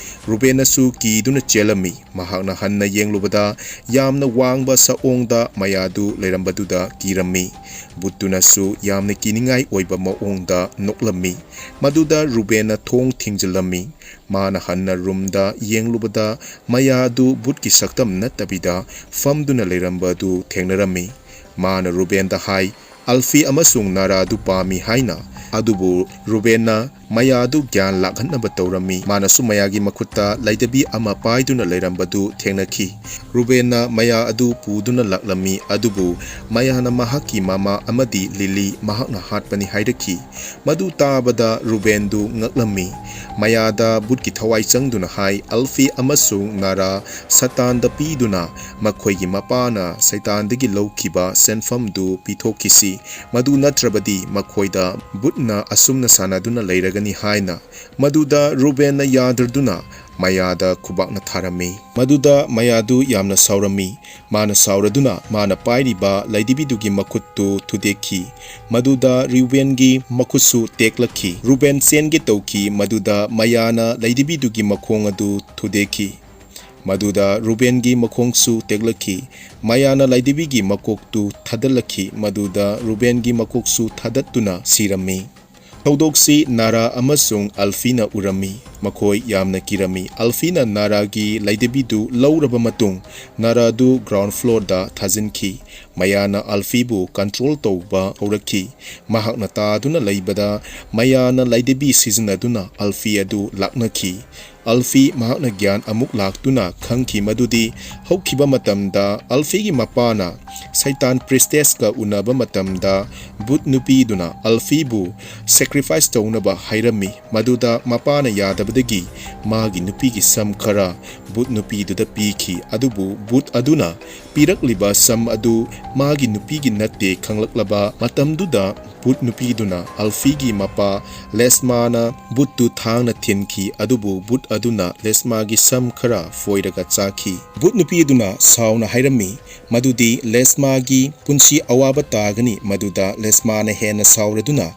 ꯔꯨꯕꯦꯟꯅꯁꯨ ꯀꯤꯗꯨꯅ ꯆꯦꯜꯂꯝꯃꯤ꯫ ꯃꯍꯥꯛꯅ ꯍꯟꯅ ꯌꯦꯡꯂꯨꯕꯗ ꯌꯥꯝꯅ ꯋꯥꯡꯕ ꯁꯑꯣꯡꯗ ꯃꯌꯥꯗꯨ ꯂꯩꯔꯝꯕꯗꯨꯗ ꯀꯤꯔꯝꯃꯤ꯫ ꯕꯨꯠꯇꯨꯅꯁꯨ ꯌꯥꯝꯅ ꯀꯤꯅꯤꯡꯉꯥꯏ ꯑꯣꯏꯕ ꯃꯑꯣꯡꯗ ꯅꯣꯛꯂꯝꯃꯤ꯫ ꯃꯗꯨꯗ ꯔꯨꯕꯦꯟꯅ ꯊꯣꯡ ꯊꯤꯡꯖꯤꯜꯂꯝꯃꯤ꯫ ꯃꯥꯅ ꯍꯟꯅ ꯔꯨꯝꯗ ꯌꯦꯡꯂꯨꯕꯗ ꯃꯌꯥꯗꯨ ꯕꯨꯠꯀꯤ ꯁꯛꯇꯝ ꯅꯠꯇꯕꯤꯗ ꯐꯝꯗꯨꯅ ꯂꯩꯔꯝꯕ ꯑꯗꯨ ꯊꯦꯡꯅꯔꯝꯃꯤ꯫ ꯃꯥꯅ ꯔꯨꯕꯦꯟꯗ ꯍꯥꯏ, "ꯑꯜꯐꯤ ꯑꯃꯁꯨꯡ ꯅꯥꯔꯥꯗꯨ ꯄꯥꯝꯃꯤ" ꯍꯥꯏꯅ꯫ ꯑꯗꯨꯕꯨ ꯔꯨꯕꯦꯟꯅ ꯃꯌꯥ ꯑꯗꯨ ꯒ꯭ꯌꯥꯟ ꯂꯥꯛꯍꯟꯅꯕ ꯇꯧꯔꯝꯃꯤ꯫ ꯃꯥꯅꯁꯨ ꯃꯌꯥꯒꯤ ꯃꯈꯨꯠꯇ ꯂꯩꯗꯕꯤ ꯑꯃ ꯄꯥꯏꯗꯨꯅ ꯂꯩꯔꯝꯕꯗꯨ ꯊꯦꯡꯅꯈꯤ꯫ ꯔꯨꯕꯦꯟꯅ ꯃꯌꯥ ꯑꯗꯨ ꯄꯨꯗꯨꯅ ꯂꯥꯛꯂꯝꯃꯤ, ꯑꯗꯨꯕꯨ ꯃꯌꯥꯅ ꯃꯍꯥꯛꯀꯤ ꯃꯃꯥ ꯑꯃꯗꯤ ꯂꯤꯂꯤ ꯃꯍꯥꯛꯅ ꯍꯥꯠꯄꯅꯤ ꯍꯥꯏꯔꯛꯈꯤ꯫ ꯃꯗꯨ ꯇꯥꯕꯗ ꯔꯨꯕꯦꯟꯗꯨ ꯉꯛꯂꯝꯃꯤ꯫ ꯃꯌꯥꯗ ꯕꯨꯠꯀꯤ ꯊꯋꯥꯏ ꯆꯪꯗꯨꯅ ꯍꯥꯏ, "ꯑꯜꯐꯤ ꯑꯃꯁꯨꯡ ꯅꯥꯔꯥ ꯁꯩꯇꯥꯟꯗ ꯄꯤꯗꯨꯅ ꯃꯈꯣꯏꯒꯤ ꯃꯄꯥꯅ ꯁꯩꯇꯥꯟꯗꯒꯤ ꯂꯧꯈꯤꯕ ꯁꯦꯟꯐꯝꯗꯨ ꯄꯤꯊꯣꯛꯈꯤꯁꯤ, ꯃꯗꯨ ꯅꯠꯇ꯭ꯔꯕꯗꯤ ꯃꯈꯣꯏꯗ ꯕꯨꯠꯅ ꯑꯁꯨꯝꯅ ꯁꯥꯟꯅꯗꯨꯅ ꯂꯩꯔꯒꯅꯤ" ꯍꯥꯏꯅ꯫ ꯃꯗꯨꯗ ꯔꯨꯕꯦꯟꯅ ꯌꯥꯗ꯭ꯔꯗꯨꯅ ꯃꯌꯥꯗ ꯈꯨꯕꯥꯛꯅ ꯊꯥꯔꯝꯃꯤ꯫ ꯃꯗꯨꯗ ꯃꯌꯥꯗꯨ ꯌꯥꯝꯅ ꯁꯥꯎꯔꯝꯃꯤ꯫ ꯃꯥꯅ ꯁꯥꯎꯔꯗꯨꯅ ꯃꯥꯅ ꯄꯥꯏꯔꯤꯕ ꯂꯩꯗꯕꯤꯗꯨꯒꯤ ꯃꯈꯨꯠꯇꯨ ꯊꯨꯗꯦꯛꯈꯤ꯫ ꯃꯗꯨꯗ ꯔꯨꯕꯦꯟꯒꯤ ꯃꯈꯨꯠꯁꯨ ꯇꯦꯛꯂꯛꯈꯤ꯫ ꯔꯨꯕꯦꯟ ꯆꯦꯟꯒꯦ ꯇꯧꯈꯤ, ꯃꯗꯨꯗ ꯃꯌꯥꯅ ꯂꯩꯗꯕꯤꯗꯨꯒꯤ ꯃꯈꯣꯡ ꯑꯗꯨ ꯊꯨꯗꯦꯛꯈꯤ꯫ ꯃꯗꯨꯗ ꯔꯨꯕꯦꯟꯒꯤ ꯃꯈꯣꯡꯁꯨ ꯇꯦꯛꯂꯛꯈꯤ꯫ ꯃꯌꯥꯅ ꯂꯩꯗꯕꯤꯒꯤ ꯃꯀꯣꯛꯇꯨ ꯊꯥꯗꯠꯂꯛꯈꯤ, ꯃꯗꯨꯗ ꯔꯨꯕꯦꯟꯒꯤ ꯃꯀꯣꯛꯁꯨ ꯊꯥꯗꯠꯇꯨꯅ ꯁꯤꯔꯝꯃꯤ꯫ ꯊꯧꯗꯣꯛꯁꯤ ꯅꯥꯔꯥ ꯑꯃꯁꯨꯡ ꯑꯜꯐꯤꯅ ꯎꯔꯝꯃꯤ꯫ ꯃꯈꯣꯏ ꯌꯥꯝꯅ ꯀꯤꯔꯝꯃꯤ꯫ ꯑꯜꯐꯤꯅ ꯅꯥꯔꯥꯒꯤ ꯂꯩꯗꯕꯤꯗꯨ ꯂꯧꯔꯕ ꯃꯇꯨꯡ, ꯅꯥꯔꯥꯗꯨ ground floorꯗ ꯊꯥꯖꯤꯟꯈꯤ꯫ ꯃꯌꯥꯅ ꯑꯜꯐꯤꯕꯨ control ꯇꯧꯕ ꯍꯧꯔꯛꯈꯤ꯫ ꯃꯍꯥꯛꯅ ꯇꯥꯗꯨꯅ ꯂꯩꯕꯗ, ꯃꯌꯥꯅ ꯂꯩꯗꯕꯤ ꯁꯤꯖꯤꯟꯅꯗꯨꯅ ꯑꯜꯐꯤ ꯑꯗꯨ ꯂꯥꯛꯅꯈꯤ꯫ ꯑꯜꯐꯤ ꯃꯍꯥꯛꯅ ꯒ꯭ꯌꯥꯟ ꯑꯃꯨꯛ ꯂꯥꯛꯇꯨꯅ ꯈꯪꯈꯤ ꯃꯗꯨꯗꯤ ꯍꯧꯈꯤꯕ ꯃꯇꯝꯗ ꯑꯜꯐꯤꯒꯤ ꯃꯄꯥꯅ ꯁꯩꯇꯥꯟ priestessꯀ ꯎꯅꯕ ꯃꯇꯝꯗ ꯕꯨꯠ ꯅꯨꯄꯤꯗꯨꯅ ꯑꯜꯐꯤꯕꯨ sacrifice ꯇꯧꯅꯕ ꯍꯥꯏꯔꯝꯃꯤ꯫ ꯃꯗꯨꯗ ꯃꯄꯥꯅ ꯌꯥꯗꯕꯗꯒꯤ ꯃꯥꯒꯤ ꯅꯨꯄꯤꯒꯤ ꯁꯝ ꯈꯔ ꯕꯨꯠ ꯅꯨꯄꯤꯗꯨꯗ ꯄꯤꯈꯤ꯫ ꯑꯗꯨꯕꯨ ꯕꯨꯠ ꯑꯗꯨꯅ ꯄꯤꯔꯛꯂꯤꯕ ꯁꯝ ꯑꯗꯨ ꯃꯥꯒꯤ ꯅꯨꯄꯤꯒꯤ ꯅꯠꯇꯦ ꯈꯪꯂꯛꯂꯕ ꯃꯇꯝꯗꯨꯗ ꯕꯨꯠ ꯅꯨꯄꯤꯗꯨꯅ ꯑꯜꯐꯤꯒꯤ ꯃꯄꯥ ꯂꯦꯁꯃꯥꯅ ꯕꯨꯠꯇꯨ ꯊꯥꯡꯅ ꯊꯤꯟꯈꯤ, ꯑꯗꯨꯕꯨ ꯕꯨꯠ ꯑꯗꯨꯅ ꯂꯦꯁꯃꯥꯒꯤ ꯁꯝ ꯈꯔ ꯐꯣꯏꯔꯒ ꯆꯥꯈꯤ꯫ ꯕꯨꯠ ꯅꯨꯄꯤ ꯑꯗꯨꯅ ꯁꯥꯎꯅ ꯍꯥꯏꯔꯝꯃꯤ ꯃꯗꯨꯗꯤ ꯂꯦꯁꯃꯥꯒꯤ ꯄꯨꯟꯁꯤ ꯑꯋꯥꯕ ꯇꯥꯒꯅꯤ, ꯃꯗꯨꯗ ꯂꯦꯁꯃꯥꯅ ꯍꯦꯟꯅ ꯁꯥꯎꯔꯗꯨꯅ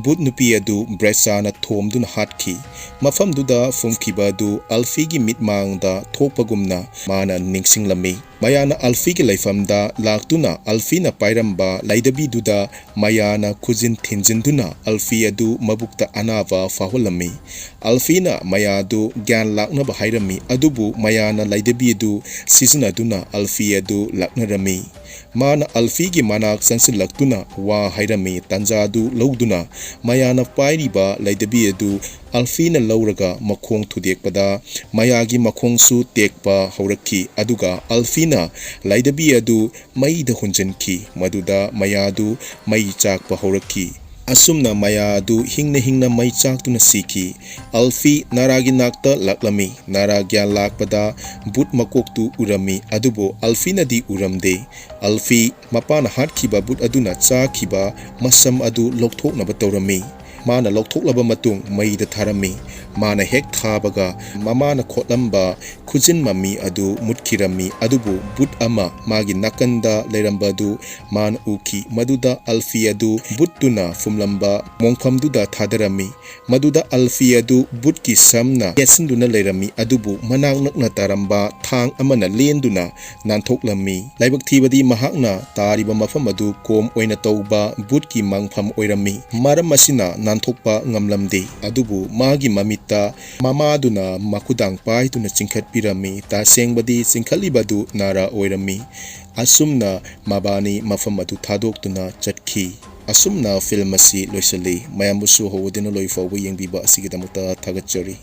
ꯕꯨꯠ ꯅꯨꯄꯤ ꯑꯗꯨ ꯕ꯭ꯔꯦꯁꯥꯅ ꯊꯣꯝꯗꯨꯅ ꯍꯥꯠꯈꯤ꯫ ꯃꯐꯝꯗꯨꯗ ꯐꯨꯝꯈꯤꯕ ꯑꯗꯨ ꯑꯜꯐꯤꯒꯤ ꯃꯤꯠꯃꯥꯡꯗ ꯊꯣꯛꯄꯒꯨꯝꯅ ꯃꯥꯅ ꯅꯤꯡꯁꯤꯡꯂꯝꯃꯤ꯫ ꯃꯌꯥꯅ ꯑꯜꯐꯤꯒꯤ ꯂꯩꯐꯝꯗ ꯂꯥꯛꯇꯨꯅ ꯑꯜꯐꯤꯅ ꯄꯥꯏꯔꯝꯕ ꯂꯩꯗꯕꯤꯗꯨꯗ ꯃꯌꯥꯅ ꯈꯨꯖꯤꯟ ꯊꯤꯟꯖꯤꯟꯗꯨꯅ ꯑꯜꯐꯤ ꯑꯗꯨ ꯃꯕꯨꯛꯇ ꯑꯅꯥꯕ ꯐꯥꯎꯍꯜꯂꯝꯃꯤ꯫ ꯑꯜꯐꯤꯅ ꯃꯌꯥꯗꯨ ꯒ꯭ꯌꯥꯟ ꯂꯥꯛꯅꯕ ꯍꯥꯏꯔꯝꯃꯤ, ꯑꯗꯨꯕꯨ ꯃꯌꯥꯅ ꯂꯩꯗꯕꯤ ꯑꯗꯨ ꯁꯤꯖꯤꯟꯅꯗꯨꯅ ꯑꯜꯐꯤ ꯑꯗꯨ ꯂꯥꯛꯅꯔꯝꯃꯤ꯫ ꯃꯥꯅ ꯑꯜꯐꯤꯒꯤ ꯃꯅꯥꯛ ꯆꯪꯁꯤꯜꯂꯛꯇꯨꯅ ꯋꯥ ꯍꯥꯏꯔꯝꯃꯤ꯫ ꯇꯥꯟꯖꯥꯗꯨ ꯂꯧꯗꯨꯅ ꯃꯌꯥꯅ ꯄꯥꯏꯔꯤꯕ ꯂꯩꯗꯕꯤ ꯑꯗꯨ ꯑꯜꯐꯤꯅ ꯂꯧꯔꯒ ꯃꯈꯣꯡ ꯊꯨꯗꯦꯛꯄꯗ ꯃꯌꯥꯒꯤ ꯃꯈꯣꯡꯁꯨ ꯇꯦꯛꯄ ꯍꯧꯔꯛꯈꯤ꯫ ꯑꯗꯨꯒ ꯑꯜꯐꯤꯅ ꯂꯩꯗꯕꯤ ꯑꯗꯨ ꯃꯩꯗ ꯍꯨꯟꯖꯤꯟꯈꯤ꯫ ꯃꯗꯨꯗ ꯃꯌꯥꯗꯨ ꯃꯩ ꯆꯥꯛꯄ ꯍꯧꯔꯛꯈꯤ꯫ ꯑꯁꯨꯝꯅ ꯃꯌꯥ ꯑꯗꯨ ꯍꯤꯡꯅ ꯍꯤꯡꯅ ꯃꯩ ꯆꯥꯛꯇꯨꯅ ꯁꯤꯈꯤ꯫ ꯑꯜꯐꯤ ꯅꯥꯔꯥꯒꯤ ꯅꯥꯛꯇ ꯂꯥꯛꯂꯝꯃꯤ꯫ ꯅꯥꯔꯥ ꯒ꯭ꯌꯥꯟ ꯂꯥꯛꯄꯗ ꯕꯨꯠ ꯃꯀꯣꯛꯇꯨ ꯎꯔꯝꯃꯤ, ꯑꯗꯨꯕꯨ ꯑꯜꯐꯤꯅꯗꯤ ꯎꯔꯝꯗꯦ꯫ ꯑꯜꯐꯤ ꯃꯄꯥꯅ ꯍꯥꯠꯈꯤꯕ ꯕꯨꯠ ꯑꯗꯨꯅ ꯆꯥꯈꯤꯕ ꯃꯁꯝ ꯑꯗꯨ ꯂꯧꯊꯣꯛꯅꯕ ꯇꯧꯔꯝꯃꯤ꯫ ꯃꯥꯅ ꯂꯧꯊꯣꯛꯂꯕ ꯃꯇꯨꯡ ꯃꯩꯗ ꯊꯥꯔꯝꯃꯤ꯫ ꯃꯥꯅ ꯍꯦꯛ ꯊꯥꯕꯒ ꯃꯃꯥꯅ ꯈꯣꯠꯂꯝꯕ ꯈꯨꯖꯤꯟ ꯃꯃꯤ ꯑꯗꯨ ꯃꯨꯠꯈꯤꯔꯝꯃꯤ, ꯑꯗꯨꯕꯨ ꯕꯨꯠ ꯑꯃ ꯃꯥꯒꯤ ꯅꯥꯀꯟꯗ ꯂꯩꯔꯝꯕ ꯑꯗꯨ ꯃꯥꯅ ꯎꯈꯤ꯫ ꯃꯗꯨꯗ ꯑꯜꯐꯤ ꯑꯗꯨ ꯕꯨꯠꯇꯨꯅ ꯐꯨꯝꯂꯝꯕ ꯃꯣꯡꯐꯝꯗꯨꯗ ꯊꯥꯗꯔꯝꯃꯤ꯫ ꯃꯗꯨꯗ ꯑꯜꯐꯤ ꯑꯗꯨ ꯕꯨꯠꯀꯤ ꯁꯝꯅ ꯌꯦꯠꯁꯤꯟꯗꯨꯅ ꯂꯩꯔꯝꯃꯤ, ꯑꯗꯨꯕꯨ ꯃꯅꯥꯛ ꯅꯛꯅ ꯇꯥꯔꯝꯕ ꯊꯥꯡ ꯑꯃꯅ ꯂꯦꯟꯗꯨꯅ ꯅꯥꯟꯊꯣꯛꯂꯝꯃꯤ꯫ ꯂꯥꯏꯕꯛ ꯊꯤꯕꯗꯤ ꯃꯍꯥꯛꯅ ꯇꯥꯔꯤꯕ ꯃꯐꯝ ꯑꯗꯨ ꯀꯣꯝ ꯑꯣꯏꯅ ꯇꯧꯕ ꯕꯨꯠꯀꯤ ꯃꯪꯐꯝ ꯑꯣꯏꯔꯝꯃꯤ꯫ ꯃꯔꯝ ꯑꯁꯤꯅ ꯅꯥꯟꯊꯣꯛꯄ ꯉꯝꯂꯝꯗꯦ, ꯑꯗꯨꯕꯨ ꯃꯥꯒꯤ ꯃꯃꯤꯠꯇ ꯃꯃꯥꯗꯨꯅ ꯃꯈꯨꯗꯥꯡ ꯄꯥꯏꯗꯨꯅ ꯆꯤꯡꯈꯠꯄꯤꯔꯝꯃꯤ꯫ ꯇꯁꯦꯡꯕꯗꯤ ꯆꯤꯡꯈꯠꯂꯤꯕꯗꯨ ꯅꯥꯔꯥ ꯑꯣꯏꯔꯝꯃꯤ꯫ ꯑꯁꯨꯝꯅ ꯃꯕꯥꯅꯤ ꯃꯐꯝ ꯑꯗꯨ ꯊꯥꯗꯣꯛꯇꯨꯅ ꯆꯠꯈꯤ꯫ ꯑꯁꯨꯝꯅ ꯐꯤꯂꯝ ꯑꯁꯤ ꯂꯣꯏꯁꯤꯜꯂꯤ꯫ ꯃꯌꯥꯝꯕꯨꯁꯨ ꯍꯧꯕꯗꯩꯅ ꯂꯣꯏ ꯐꯥꯎꯕ ꯌꯦꯡꯕꯤꯕ ꯑꯁꯤꯒꯤꯗꯃꯛꯇ ꯊꯥꯒꯠꯆꯔꯤ꯫